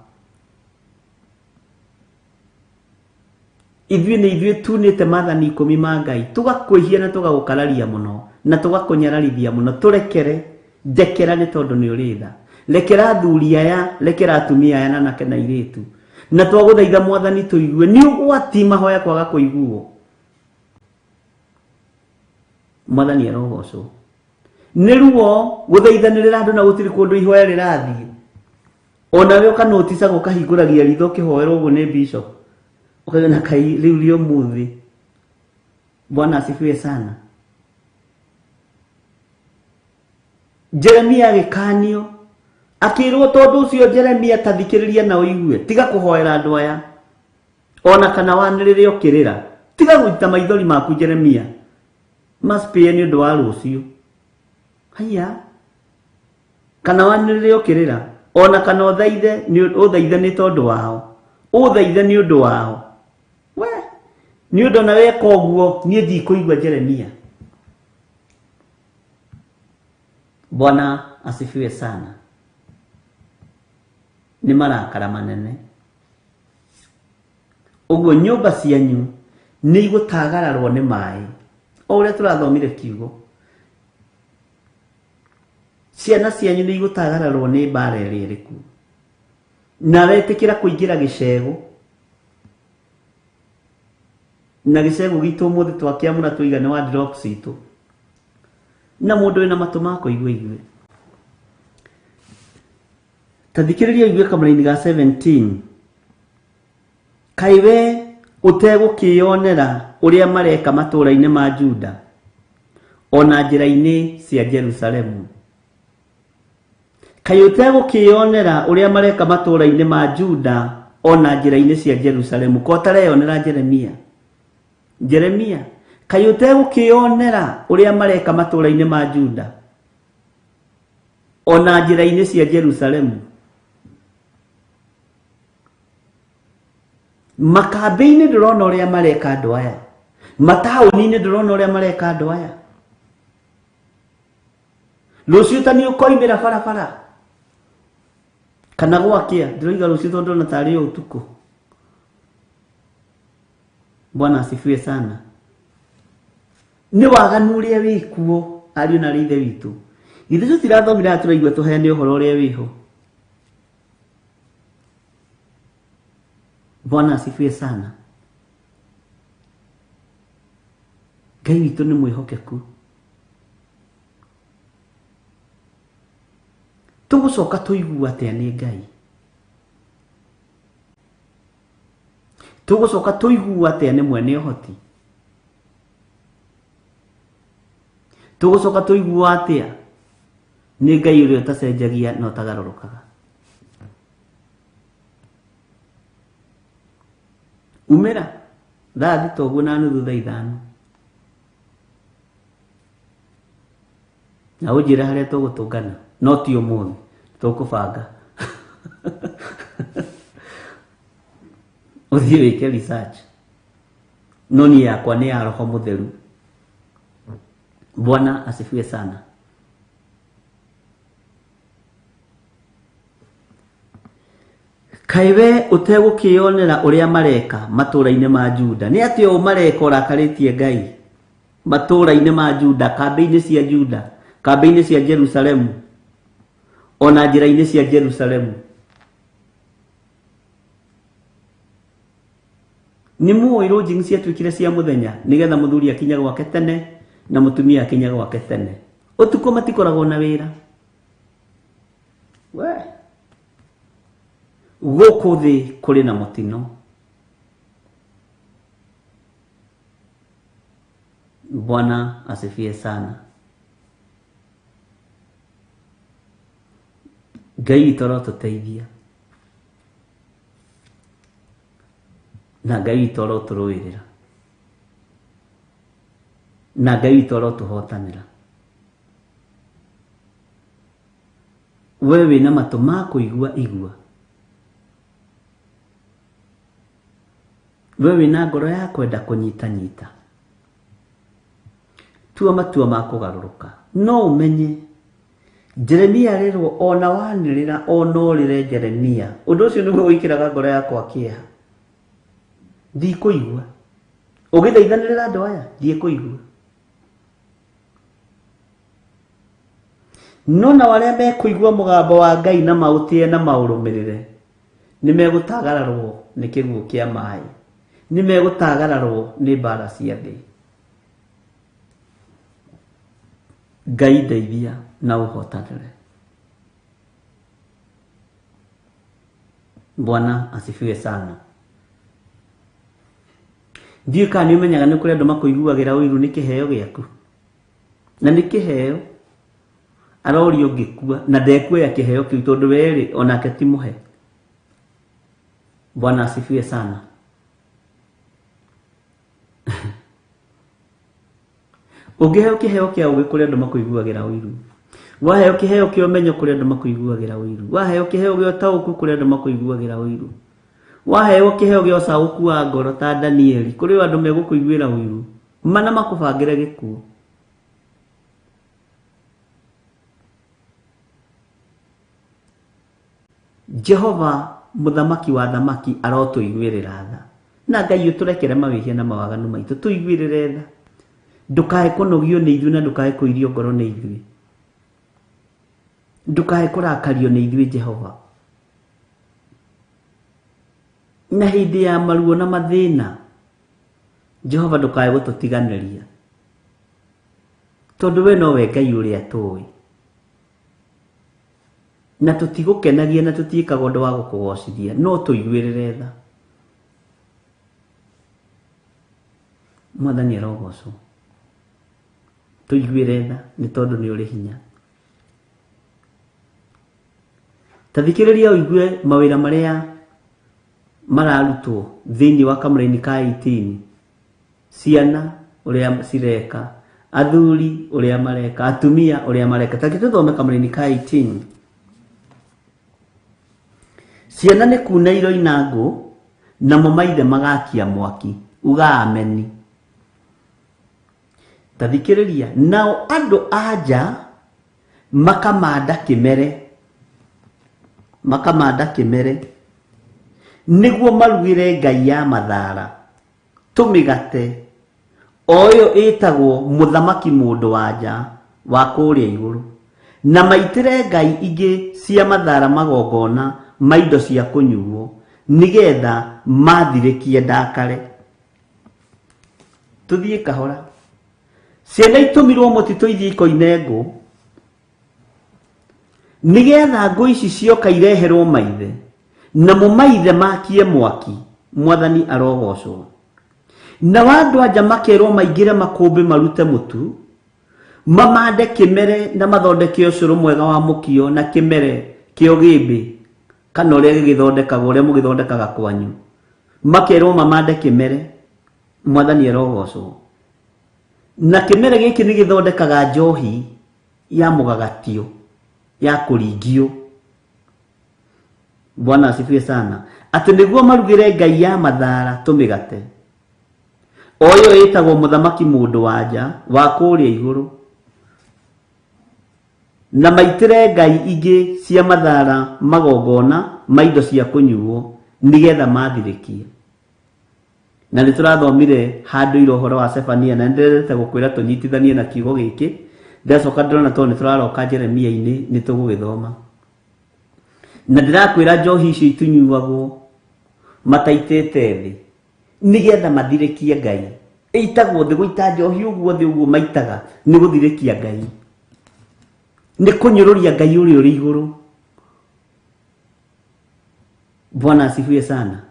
Speaker 5: Ithuĩ nĩ ithuĩ tunĩte maathani ikũmi ma Ngai, tũgakwĩhia na tũgagũkararia mũno, na tũgakũnyararithia mũno. Tũrekere, ndekera nĩ tondũ nĩ ũrĩ tha. Rekera athuri aya, rekera atumia aya na anake na airĩtu. Na twagũthaitha Mwathani tũigue, nĩ ũgwati mahoya kwaga kũiguo. Mwathani arogocwo. Nĩ ruo gũthaithanĩrĩra andũ na gũtirĩ kũndũ ihoya rĩrathiĩ. Onawe ũkanoticaga ũkahingũragia ritho ũkĩhoerwo ũguo nĩ bishop. Ũkauga na kai rĩu rĩa ũmũthĩ. Bwana asifiwe sana. Jeremia agĩkanio akĩrwo tondũ ũcio Jeremia ta thikĩrĩria na ũigue, tiga kũhoera andũ aya ona kana wanĩrĩre ũkĩrĩra, tiga gũita maithori maku Jeremia maspĩe nĩ ũndũ wa rũciũ. Haiya, kana wanĩrĩre ũkĩrĩra ona kana ũthaithe nĩ ũthaithe nĩ tondũ wao, ũthaithe nĩ ũndũ wao. We nĩ ũndũ ona weka ũguo niĩ ndikũigua Jeremia. Bwana asifiwe sana. Nĩ marakara manene. Ũguo nyũmba cianyu nĩ igũtagararwo nĩ maĩ. O ũrĩa tũrathomire kiugo. Ciana cianyu nĩ igũtagararwo nĩ mbara ĩrĩa ĩrĩ kuo. Na wetĩkĩra kũingĩra gĩcegũ. Na gĩcegũ gitũ ũmũthĩ twakĩamũra tũiga nĩ wardrobe citũ. Na mũndũ wĩna matũ ma kũigua igue. Ta thikĩrĩria ũigue kamũraini ga 17. Kaĩ we ũtegũkĩyonera ũrĩa mareka matũũra-inĩ ma Juda, o na njĩra-inĩ cia Jerusalemu? Kaĩ ũtegũkĩyonera ũrĩa mareka matũũra-inĩ ma Juda, o na njĩra-inĩ cia Jerusalemu? Ko ũtareyonera Jeremia? Jeremia, kaĩ ũtegũkĩyonera ũrĩa mareka matũũra-inĩ ma Juda, o na njĩra-inĩ cia Jerusalemu? Makambĩ-inĩ ndũrona ũrĩa mareka andũ aya, mataũni-inĩ ndũrona ũrĩa mareka andũ aya. Rũciũ ta nĩ ũkoimĩra barabara kana gwakĩa, ndĩroiga rũciũ tondũ ndĩrona tarĩ o ũtukũ. Bwana asifiwe sana. Nĩ waganu ũrĩa wĩkuo, ariũ na arĩ ithe witũ. Githĩ tũtirathomire haha tũraigua tũheane ũhoro ũrĩa wĩho? Bwana asifiwe sana. Ngai witũ nĩ mwĩhokeku. Tũgũcoka tũigua atĩa nĩ Ngai? Tũgũcoka tũigua atĩa nĩ mwene ũhoti? Tũgũcoka tũigua atĩa nĩ Ngai ũrĩa ũtacenjagia na ũtagarũrũkaga? Umĩra thaa thita ũguo na nuthu, thaa 5, na ũnjĩre harĩa tũgũtũngana, no ti ũmũthĩ, tũkũbanga ũthiĩ wĩke research. No niĩ yakwa nĩ ya Roho Mũtheru. Bwana asifiwe sana. Kaĩ we ũtegũkĩonera ũrĩa mareka matũũra-inĩ ma Juda? Nĩ atĩa ũũ mareka ũrakarĩtie Ngai matũũra-inĩ ma Juda, kambĩ-inĩ cia Juda, kambĩ-inĩ cia Jerusalemu, ona njĩra-inĩ cia Jerusalemu? Nĩ mũĩ lodging ciatuĩkire cia mũthenya nĩgetha mũthuri akinye gwake tene na mũtumia akinye gwake tene. Ũtukũ matikoragwo na wĩra. We gũkũ thĩ kũrĩ na mũtino. Bwana asifiwe sana. Ngai witũ arotũteithia na Ngai witũ arotũrũĩrĩra na Ngai witũ arotũhotanĩra. We wĩna matũ ma kũigua, igua. We wĩna ngoro ya kwenda kũnyita, nyita. Tua matua ma kũgarũrũka. No ũmenye Jeremia arerwo ona wanĩrĩra ona ũrĩre Jeremia, ũndũ ũcio nĩguo wĩkĩraga ngoro yakwa kĩeha. Ndikũigua ũgĩthaithanĩrĩra andũ aya, ndiĩkũigua. No nao arĩa mekũigua mũgambo wa Ngai na maũtĩe na maũrũmĩrĩre nĩ megũtagararwo nĩ kĩguũ kĩa maĩ, nĩ megũtagararwo nĩ mbara cia thĩ. Ngai ndeithia na ũhotanĩre. Bwana asifiwe sana. Ndiũĩ kana nĩ ũmenyaga nĩ kũrĩ andũ makũiguagĩra ũiru nĩ kĩheo gĩaku, na nĩ kĩheo arorio ũngĩkua na ndekuoya kĩheo kĩu tondũ werĩ onake ti mũhe. Bwana asifiwe sana. Ũngĩheo kĩheo kĩa ũgĩ, kũrĩ andũ makũiguagĩra ũiru. Waheo kĩheo kĩa ũmenyo, kũrĩ andũ makũiguagĩra ũiru. Waheo kĩheo gĩa ũtaũku, kũrĩ andũ makũiguagĩra ũiru. Waheo kĩheo gĩa ũcaũku wa ngoro ta Danieli, kũrĩ andũ megũkũiguĩra ũiru mana makũbangĩre gĩkuũ. Jehova mũthamaki wa thamaki arotũiguĩrĩra tha, na Ngai ũtũrekere mawĩhia na mawaganu maitũ, tũiguĩrĩre tha. Ndũkae kũnogio nĩ ithuĩ na ndũkae kũirio ngoro nĩ ithuĩ, ndũkae kũrakario nĩ ithuĩ Jehova. Na hĩndĩ ya maruo na mathĩna, Jehova ndũkae gũtũtiganĩria, tondũ we nowe Ngai ũrĩa tũĩ, na tũtigũkenagia na tũtiĩkaga ũndũ wa gũkũgocithia, no tũiguĩrĩre tha. Mwathani arogocwo. Tũiguĩre tha nĩ tondũ nĩ ũrĩ hinya. Ta thikĩrĩria ũigue mawĩra marĩa mararutwo thĩinĩ wa kamũraini ka 18, ciana ũrĩa cireka, athuri ũrĩa mareka, atumia ũrĩa mareka. Ta reke tũthome kamũraini ka 18. Ciana nĩ kuna iroina ngũ Namo maithe magakia mwaki. Uga ameni. Ta thikĩrĩria, nao andũ a nja makamanda kĩmere, makamanda kĩmere nĩguo marugĩre ngai ya mathara tũmĩgate, o ĩyo ĩtagwo mũthamaki mũndũ wa nja wa kũrĩa igũrũ, na maitĩre ngai ingĩ cia mathara magongona ma indo cia kũnyuo, nĩgetha mathirĩkie ndakare. Tũthiĩ kahora. Ciana itũmirwo mũtitũ ithiĩ ikoine ngũ, nĩgetha ngũ ici cioka ireherwo maithe, namo maithe makie mwaki. Mwathani arogocwo. Nao andũ anja makerwo maingĩre makũmbĩ marute mũtu, mamande kĩmere na mathondeke ũcũrũ mwega wa mũkio na kĩmere kĩa ũgĩmbĩ, kana ũrĩa gĩgĩthondekagwo, ũrĩa mũgĩthondekaga kwanyu. Makerwo mamande kĩmere. Mwathani arogocwo. Na kĩmere gĩkĩ nĩ gĩthondekaga njohi ya mũgagatio, ya kũringio. Bwana asifiwe sana. Atĩ nĩguo marugĩre ngai ya mathara tũmĩgate, o ĩyo ĩtagwo mũthamaki mũndũ wa nja wa kũrĩa igũrũ, na maitĩre ngai ingĩ cia mathara magongona ma indo cia kũnyuo, nĩgetha mathirĩkie. Na nĩ tũrathomire handũ ira ũhoro wa Sefania, na nĩndĩrendete gũkwĩra tũnyitithanie na kiugo gĩkĩ. Ndacoka ndĩrona tondũ nĩ tũraroka Jeremia-inĩ, nĩ tũgũgĩthoma. Na ndĩrakwĩra njohi icio itunyuagwo mataitĩte thĩ nĩgetha mathirĩkie Ngai. Ĩitagwo thĩ, gũita njohi ũguo thĩ ũguo maitaga nĩ gũthirĩkia Ngai, nĩ kũnyũrũria Ngai ũrĩa ũrĩ igũrũ. Bwana asifiwe sana.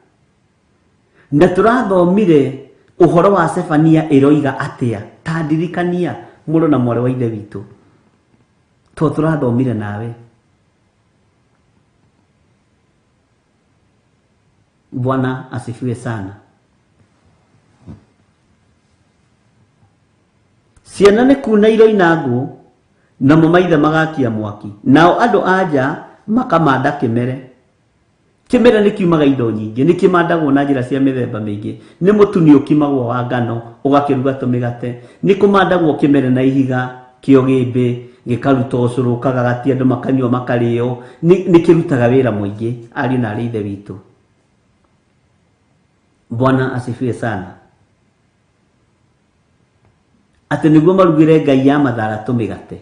Speaker 5: Na tũrathomire ũhoro wa Sefania ĩroiga atĩa? Ta ndirikania, mũrũ na mwarĩ wa ithe witũ, to tũrathomire nawe. Bwana asifiwe sana. Ciana nĩ kuna iroina ngũ, namo maithe magakia mwaki, nao andũ a nja makamanda kĩmere. Kĩmere nĩ kiumaga indo nyingĩ, nĩ kĩmandagwo na njĩra cia mĩthemba mĩingĩ. Nĩ mũtu nĩ ũkimagwo wa ngano, ũgakĩruga tũmĩgate. Nĩ kũmandagwo kĩmere na ihiga kĩa ũgĩmbĩ, gĩkaruta ũcũrũ, ũkagagatia andũ makanyua makarĩo. Nĩ kĩrutaga wĩra mũingĩ, ariũ na arĩ ithe witũ. Bwana asifiwe sana. Atĩ nĩguo marugĩre ngai ya mathara tũmĩgate.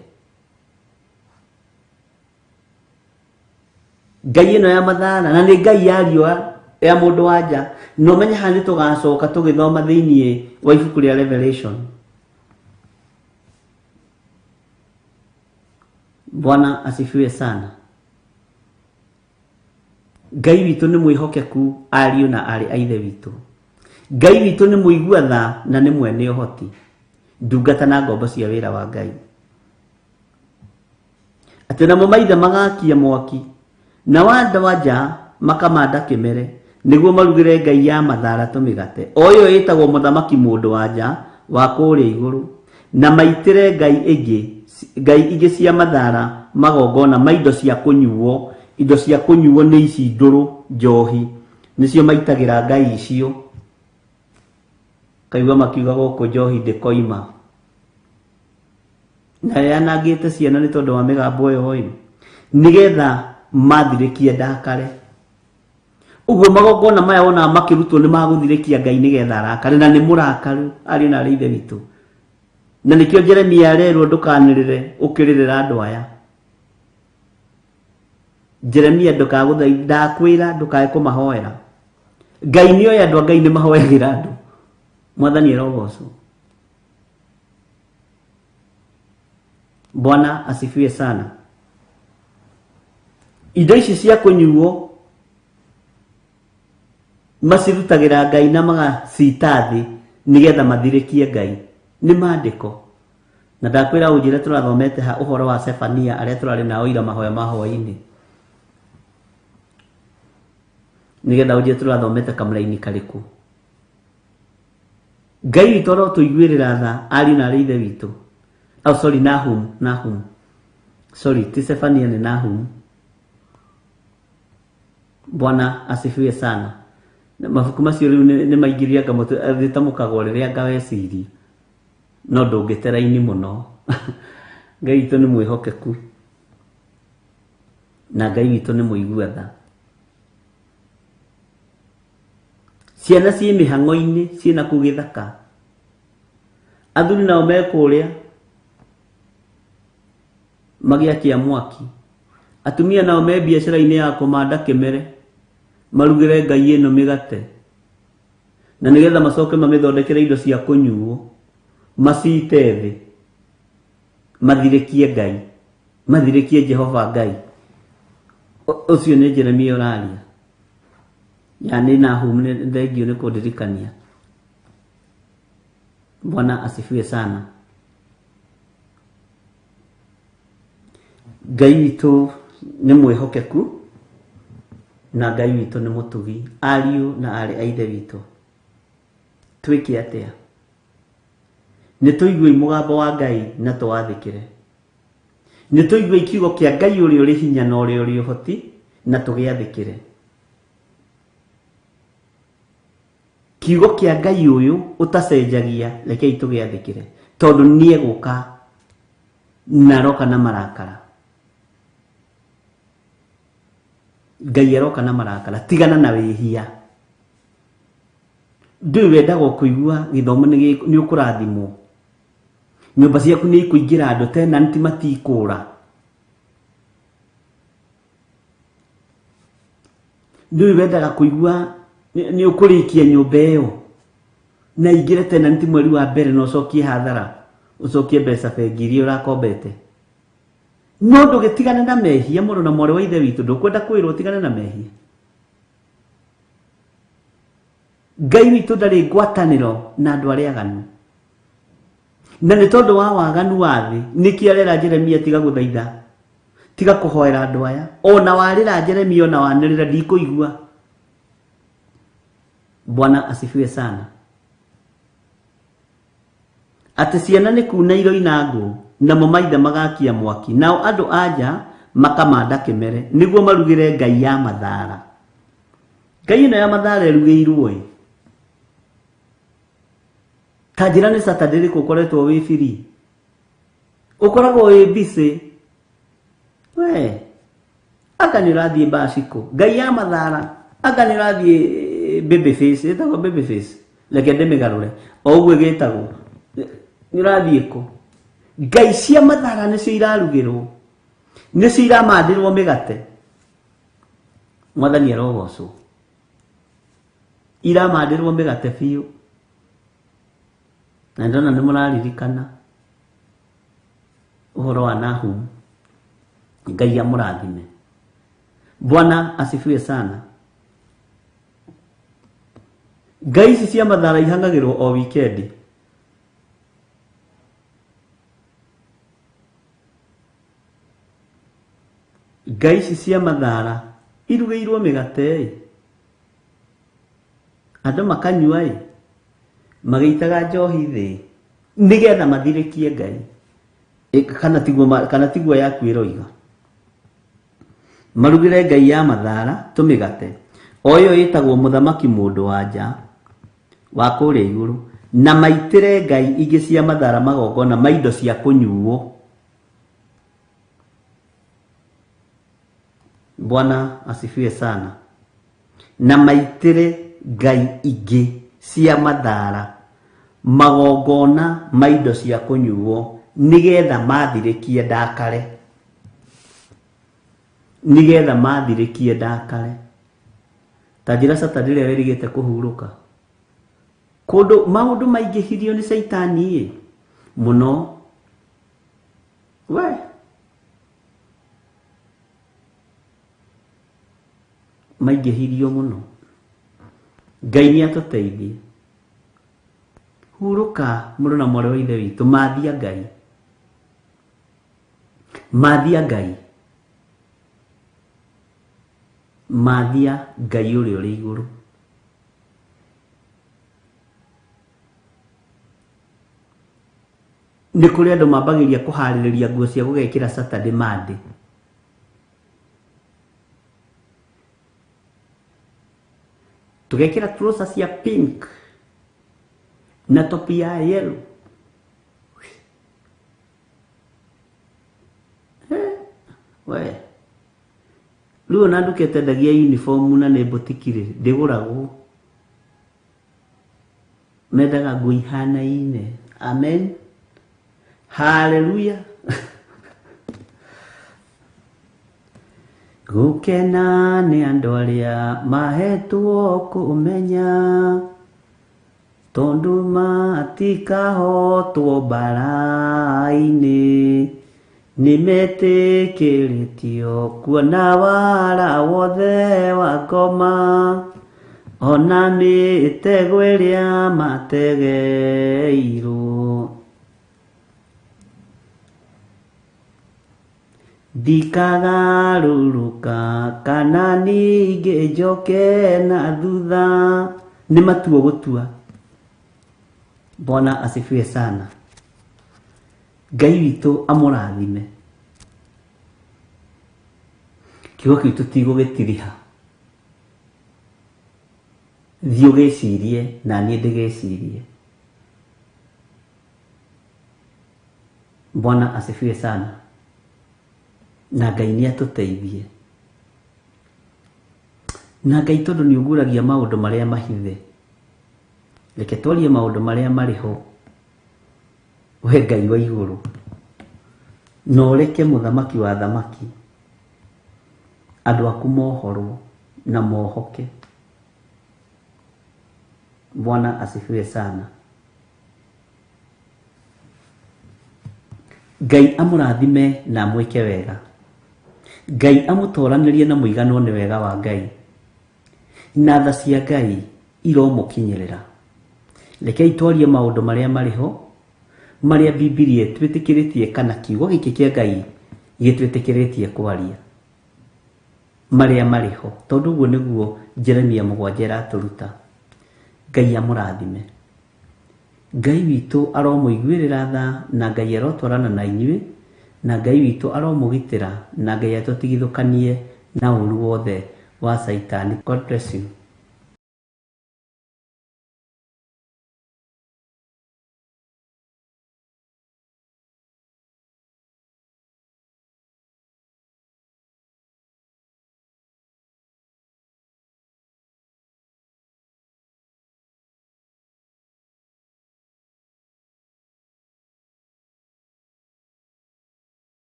Speaker 5: Ngai ĩno ya mathara na nĩ ngai ya riũa ya mũndũ wa nja. Na ũmenye haha nĩ tũgacoka tũgĩthoma thĩiniĩ wa ibuku rĩa Revelation. Bwana asifiwe sana. Ngai witũ nĩ mwĩhokeku, ariũ na aarĩ a ithe witũ. Ngai witũ nĩ mũigua tha na nĩ mwene ũhoti. Ndungata na ngombo cia wĩra wa Ngai. Atĩ namo maithe magakia mwaki, nao andũ a nja makamanda kĩmere, nĩguo marugĩre ngai ya mathara tũmĩgate, o ĩyo ĩtagwo mũthamaki mũndũ wa nja wa kũrĩa igũrũ, na maitĩre ngai ĩngĩ, ngai ingĩ cia mathara magongona ma indo cia kũnyuo. Indo cia kũnyuo nĩ ici ndũrũ, njohi, nĩcio maitagĩra ngai icio. Kaigua makiuga gũkũ njohi ndĩkoima. Nayo yanangĩte ciana nĩ tondũ wa mĩgambo ĩyo ĩ, nĩgetha mathirĩkie ndakare. Ũguo magongona maya wonaga makĩrutwo nĩ magũthirĩkia Ngai nĩgetha arakare, na nĩ mũrakaru, ariũ na arĩ ithe witũ. Na nĩkĩo Jeremia arerwo ndũkanĩrĩre ũkĩrĩrĩra andũ aya. Jeremia ndũkagũthaithe, ndakwĩra ndũkae kũmahoera. Ngai nĩ oĩ andũ a Ngai nĩ mahoyagĩra andũ. Mwathani arogocwo. Bwana asifiwe sana. Indo ici cia kũnyuo macirutagĩra Ngai na magacita thĩ nĩgetha mathirĩkie Ngai. Nĩ maandĩko. Na ndakwĩra ũnjĩre tũrathomete ha ũhoro wa Sefania arĩa tũrarĩ nao ira mahoya ma hwaĩ-inĩ. Nĩgetha ũnjĩre tũrathomete kamũraini karĩkũ. Ngai witũ arotũiguĩrĩra tha, ariũ na arĩ ithe witũ. Oh, sorry, Nahum, Nahum. Sorry, ti Sefania nĩ Nahum. Bwana asifiwe sana. Na mabuku macio rĩu nĩ maingĩria anga mũtwe rĩtamũkagwo rĩrĩa anga weciria no ndũngĩte raini mũno. Ngai witũ nĩ mwĩhokeku na Ngai witũ nĩ mũigua tha. Ciana ciĩ mĩhang'o-inĩ ciĩna kũu gĩthaka, athuri nao me kũrĩa magĩakia mwaki, atumia nao me biacara-inĩ ya kũmanda kĩmere marugĩre ngai ĩno mĩgate, na nĩgetha macoke mamĩthondekere indo cia kũnyuo macite thĩ mathirĩkie Ngai, mathirĩkie Jehova Ngai. Ũcio nĩ Jeremia ũraria, ya nĩ Nahum. Nĩ thengio nĩ kũndirikania. Bwana asifiwe sana. Ngai witũ nĩ mwĩhokeku na Ngai witũ nĩ mũtugi. Ariũ na aarĩ a Ithe witũ, twĩke atĩa? Nĩ tũiguei mũgambo wa Ngai na tũwathĩkĩre. Nĩ tũiguei kiugo kĩa Ngai ũrĩa ũrĩ hinya na ũrĩa ũrĩ ũhoti na tũgĩathĩkĩre. Kiugo kĩa Ngai ũyũ ũtacenjagia, rekei tũgĩathĩkĩre, tondũ nĩ egũka na aroka na marakara. Ngai aroka na marakara. Tigana na wĩhia. Ndũĩ wendaga kũigua gĩthomo nĩ ũkũrathimwo, nyũmba ciaku nĩ ikũingĩra andũ, tenant matikũra. Ndũĩ wendaga kũigua nĩ ũkũrĩkia nyũmba ĩyo na ingĩre tenant mweri wa mbere na ũcokie hathara, ũcokie mbeca bengi iria ũrakombete. No ndũgĩtigane na mehia, mũrũ na mwarĩ wa Ithe witũ. Ndũkwenda kwĩrwo ũtigane na mehia. Ngai witũ ndarĩ ngwatanĩro na andũ arĩa aganu, na nĩ tondũ wa waganu wa thĩ nĩkĩo arera Jeremia, tiga gũthaitha, tiga kũhoera andũ aya. Ona warĩra Jeremia, ona wanĩrĩra, ndikũigua. Bwana asifiwe sana. Atĩ ciana nĩ kuna iroina ngũ, namo maithe magakia mwaki, nao andũ a nja makamanda kĩmere nĩguo marugĩre ngai ya mathara. Ngai ĩno ya mathara ĩrugĩirwo ĩ? Ta njĩra nĩ Saturday rĩkũ ũkoretwo wĩ free? Ũkoragwo wĩ busy we, anga nĩ ũrathiĩ bacikũ ngai ya mathara, anga nĩ ũrathiĩ baby face, ĩtagwo baby face, reke ndĩmĩgarũre o ũguo ĩgĩtagwo. Nĩ ũrathiĩ kũ? Ngai cia mathara nĩcio irarugĩrwo, nĩcio iramandĩrwo mĩgate. Mwathani arogocwo. Iramandĩrwo mĩgate biũ, na ndona nĩ mũraririkana ũhoro wa Nahum. Ngai amũrathime. Bwana asifiwe sana. Ngai ici cia mathara ihang'agĩrwo o wikendi. Ngai ici cia mathara irugĩirwo mĩgate ĩ, andũ makanyua ĩ, magĩitaga njohi thĩ nĩgetha mathirĩkie Ngai. Kana tiguo kana tiguo yaku ĩroiga? Marugĩre ngai ya mathara tũmĩgate, o ĩyo ĩtagwo mũthamaki mũndũ wa nja wa kũrĩa igũrũ, na maitĩre ngai ingĩ cia mathara magongona ma indo cia kũnyuo. Bwana asifiwe sana. Na maitĩre ngai ingĩ cia mathara magongona ma indo cia kũnyuo nĩgetha mathirĩkie ndakare, nĩgetha mathirĩkie ndakare. Ta njĩra Saturday ĩrĩa wĩrĩgĩte kũhurũka, kũndũ maũndũ maingĩhirio nĩ caitani ĩ mũno we. Maingĩhirio mũno. Ngai nĩ atũteithie. Hurũka, mũrũ na mwarĩ wa Ithe witũ. Mathia Ngai, mathia Ngai, mathia Ngai ũrĩa ũrĩ igũrũ. Nĩ kũrĩ andũ mambagĩria kũharĩrĩria nguo cia gũgekĩra Saturday, Monday. Tũgekĩra trouser cia pink na top ya yellow. We rĩu ona nduka ĩtendagia uniform na nĩ boutique rĩ, ndĩgũragwo. Mendaga nguo ihanaine. Amen, haleluya. Gũkena nĩ andũ arĩa mahetwo kũmenya, tondũ matikahotwo mbara-inĩ. Nĩmetĩkĩrĩtio kuona wara wothe wa ngoma, ona mĩtego ĩrĩa mategeirwo. Ndikagarũrũka kana ningĩ njoke na thutha. Nĩ matuo gũtua. Bwana asifiwe sana. Ngai witũ amũrathime. Kiugo kĩu tũtigũgĩtiriha. Thiĩ ũgĩcirie na niĩ ndĩgĩcirie. Bwana asifiwe sana. Na Ngai nĩ atũteithie. Na Ngai tondũ nĩ ũguũragia maũndũ marĩa mahithe, reke twarie maũndũ marĩa marĩ ho. We Ngai wa igũrũ, na ũreke mũthamaki wa thamaki andũ aku mohorwo na mohoke. Bwana asifiwe sana. Ngai amũrathime na amwĩke wega. Ngai amũtoranĩrie na mũiganwo nĩ wega wa Ngai. Na tha cia Ngai iromũkinyĩrĩra. Rekei twarie maũndũ marĩa marĩ ho, marĩa Bibilia ĩtwĩtĩkĩrĩtie kana kiugo gĩkĩ kĩa Ngai gĩtwĩtĩkĩrĩtie kwaria. Marĩa marĩ ho, tondũ ũguo nĩguo Jeremia 7 ĩratũruta. Ngai amũrathime. Ngai witũ aromũiguĩrĩra tha, na Ngai arotwarana na inyuĩ, na Ngai witũ aromũgitĩra, na Ngai atũtigithũkanie na ũru wothe wa Caitani. God bless you.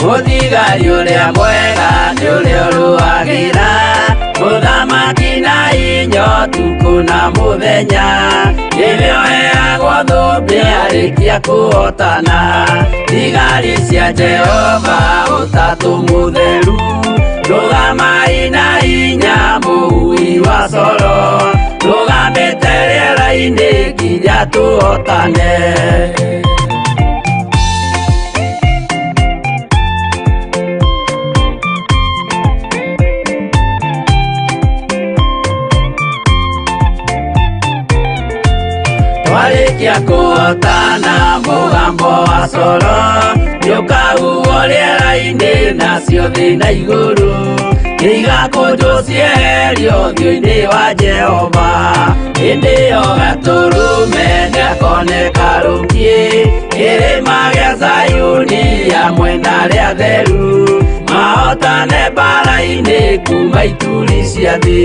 Speaker 4: Mũthigari ũrĩa mwega nĩ ũrĩa ũrũagĩra mũthamaki na inya ũtukũ na mũthenya, nĩwe ũheagwo thũmbĩ arĩkia kũhotana. Thigari cia Jehova ũtatũ mũtheru, rũgamai na inya mũhui wa coro, rũgamĩte rĩera-inĩ nginya tũhotane. Twarĩkia kũhotana mũgambo wa coro nĩũkahuhwo rĩera-inĩ, nacio thĩ na igũrũ nĩigakũnjwo cieherio ũthiũ-inĩ wa Jehova. Hĩndĩ ĩyo gatũrũme nĩakoneka rũkiĩ kĩrĩma gĩa Zayuni hamwe na arĩa atheru, mahotane mbara-inĩ kuma ituri cia thĩ.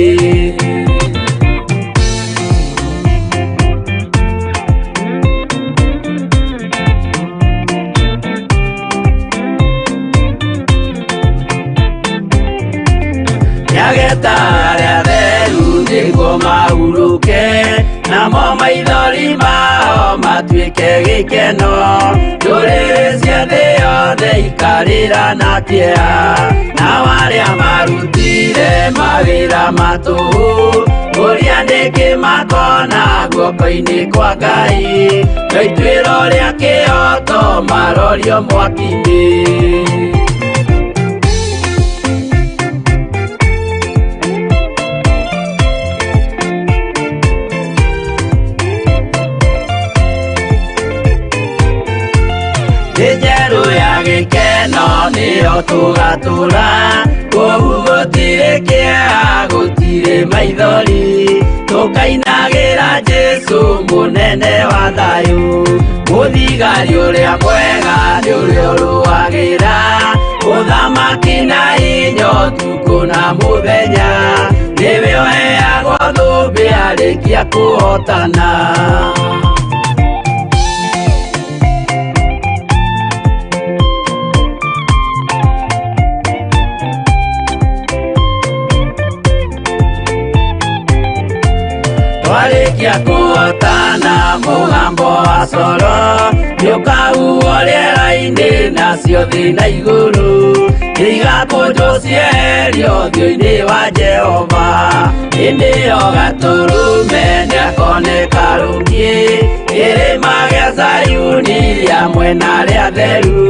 Speaker 4: Nĩageta arĩa atheru nĩguo mahurũke, namo maithori mao matuĩke gĩkeno. Ndũrĩrĩ cia thĩ yothe ciothe ikarĩra na kĩeha, nao arĩa marutire mawĩra matũhũ ũrĩa nĩkĩ makona guoko-inĩ kwa Ngai, no ituĩro rĩa kĩhoto marorio mwaki-inĩ. Thĩ njerũ ya gĩkeno nĩyo tũgatũra, kũu gũtirĩ kĩeha, gũtirĩ maithori, tũkainagĩra Jesũ mũnene wa thayũ. Mũthigari ũrĩa mwega nĩ ũrĩa ũrũagĩra ũthamaki na hinya ũtukũ na mũthenya, nĩwe ũheagwo thũmbĩ arĩkia kũhotana. Twarĩkia kũhotana mũgambo wa coro nĩũkahuhwo rĩera-inĩ, nacio thĩ na igũrũ nĩigakũnjwo cieherio ũthiũ-inĩ wa Jehova. Hĩndĩ ĩyo Gatũrũme nĩakoneka rũngĩ kĩrĩma gĩa Zayuni hamwe na arĩa atheru,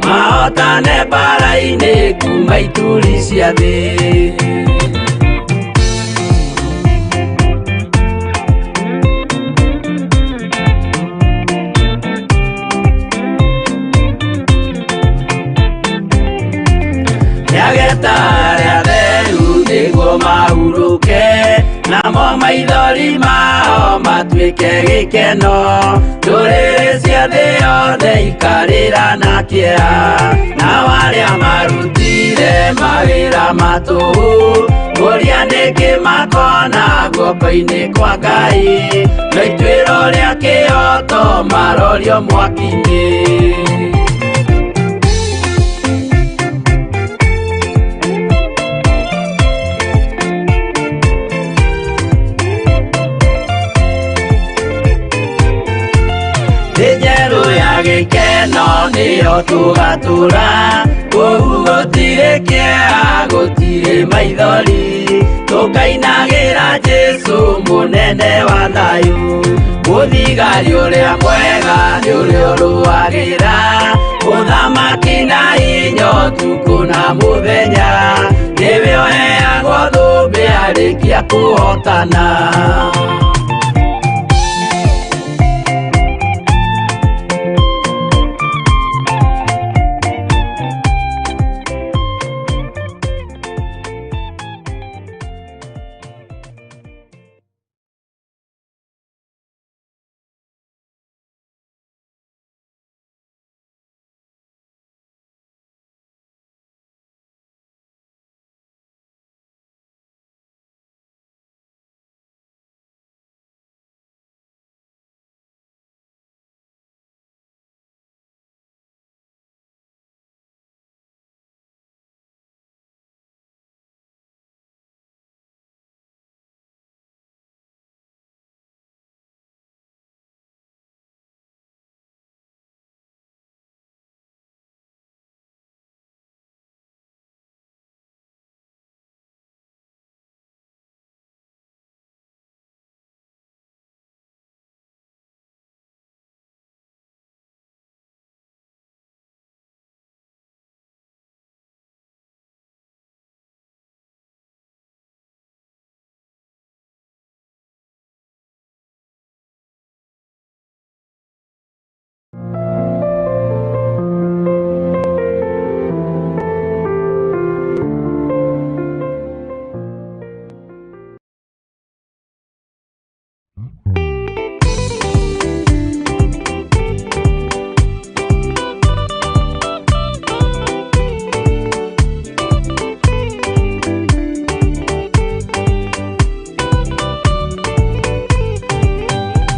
Speaker 4: mahotane mbara-inĩ kuma ituri cia thĩ. Nĩageta arĩa atheru nĩguo mahurũke, namo maithori mao matuĩke gĩkeno. Ndũrĩrĩ cia thĩ yothe ikarĩra na kĩeha, nao arĩa marutire mawĩra matũhũ ũrĩa nĩkĩ makona guoko-inĩ kwa Ngai, no ituĩro rĩa kĩhoto marorio mwaki-inĩ. Thĩ njerũ ya gĩkeno nĩyo tũgatũra, kũu gũtirĩ kĩeha, gũtirĩ maithori, tũkainagĩra Jesũ mũnene wa thayũ. Mũthigari ũrĩa mwega nĩ ũrĩa ũrũagĩra ũthamaki na hinya ũtukũ na mũthenya, nĩwe ũheagwo thũmbĩ arĩkia kũhotana.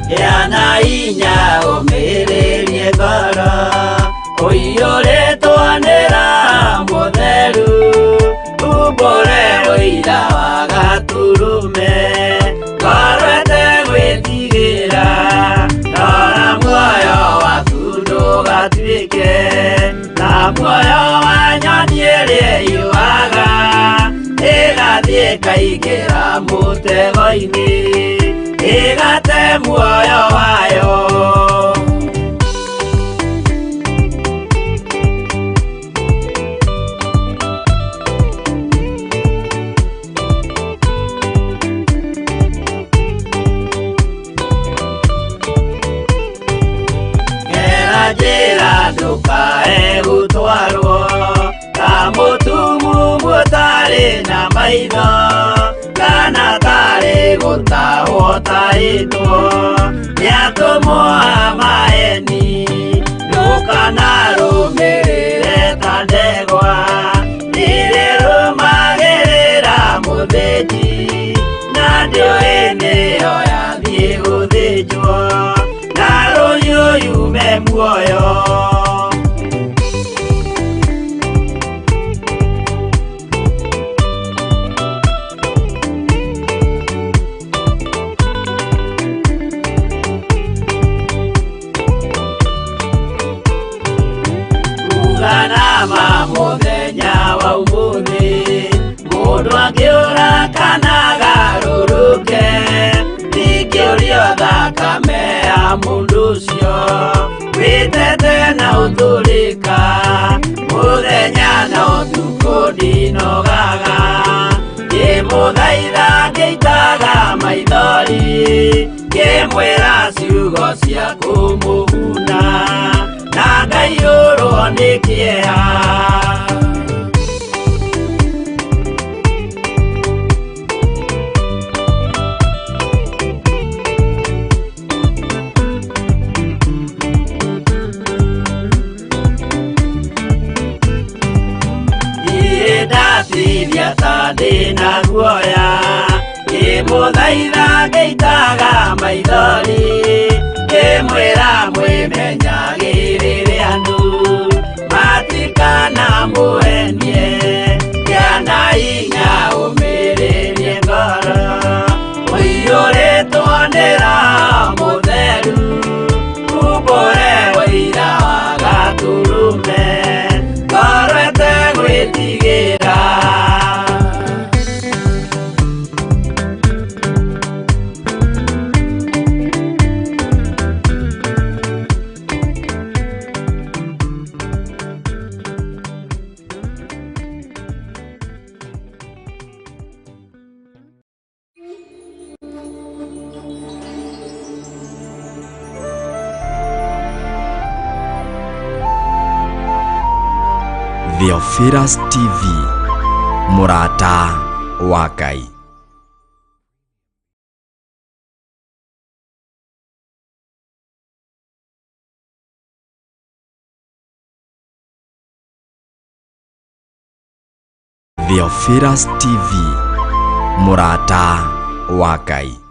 Speaker 4: Gĩa na hinya ũmĩrĩrie ngoro, ũiyũrĩtwo nĩ Roho Mũtheru, umbũre ũira wa Gatũrũme, ngoro ĩtegwĩtigĩra, rora muoyo waku ndũgatuĩke ta ĩkaingĩra mũtego-inĩ ĩgate muoyo wayo. Gera njĩra ndũkae gũtwarwo ta mũtumumu ũtarĩ na maitho kana tarĩ gũtahwo tahĩtwo nĩ atũmwo a maeni. Ndũkanarũmĩrĩre ta ndegwa nĩrĩrũmagĩrĩra mũthĩnji na ndĩũĩ nĩyo yathiĩ gũthĩnjwo na rũhiũ yume muoyo. Uganama mũthenya wa ũmũthĩ mũndũ angĩũra kana agarũrũke ndingĩũrio thakame ya mũndũ ũcio wĩtete na ũtũrĩka mũthenya na ũtukũ ndinogaga ngĩmũthaitha ngĩitaga maithori ngĩmwĩra ciugo cia kũmũguna na ngaiyũrwo nĩ kĩeha. Ndirĩ ndaciria ta ndĩna guoya ngĩmũthaitha ngĩitaga maithori ngĩmwĩra mwĩmenyagĩrĩre andũ matikanamũhenie kĩana hinya ũmĩrĩrie ngoro ũiyũrĩtwo nĩ Roho Mũtheru umbũre ũira wa Gatũrũme ngoro ĩtegwĩtigĩra.
Speaker 1: Theophilus TV, mũrata wa Ngai. Theophilus TV, mũrata wa Ngai.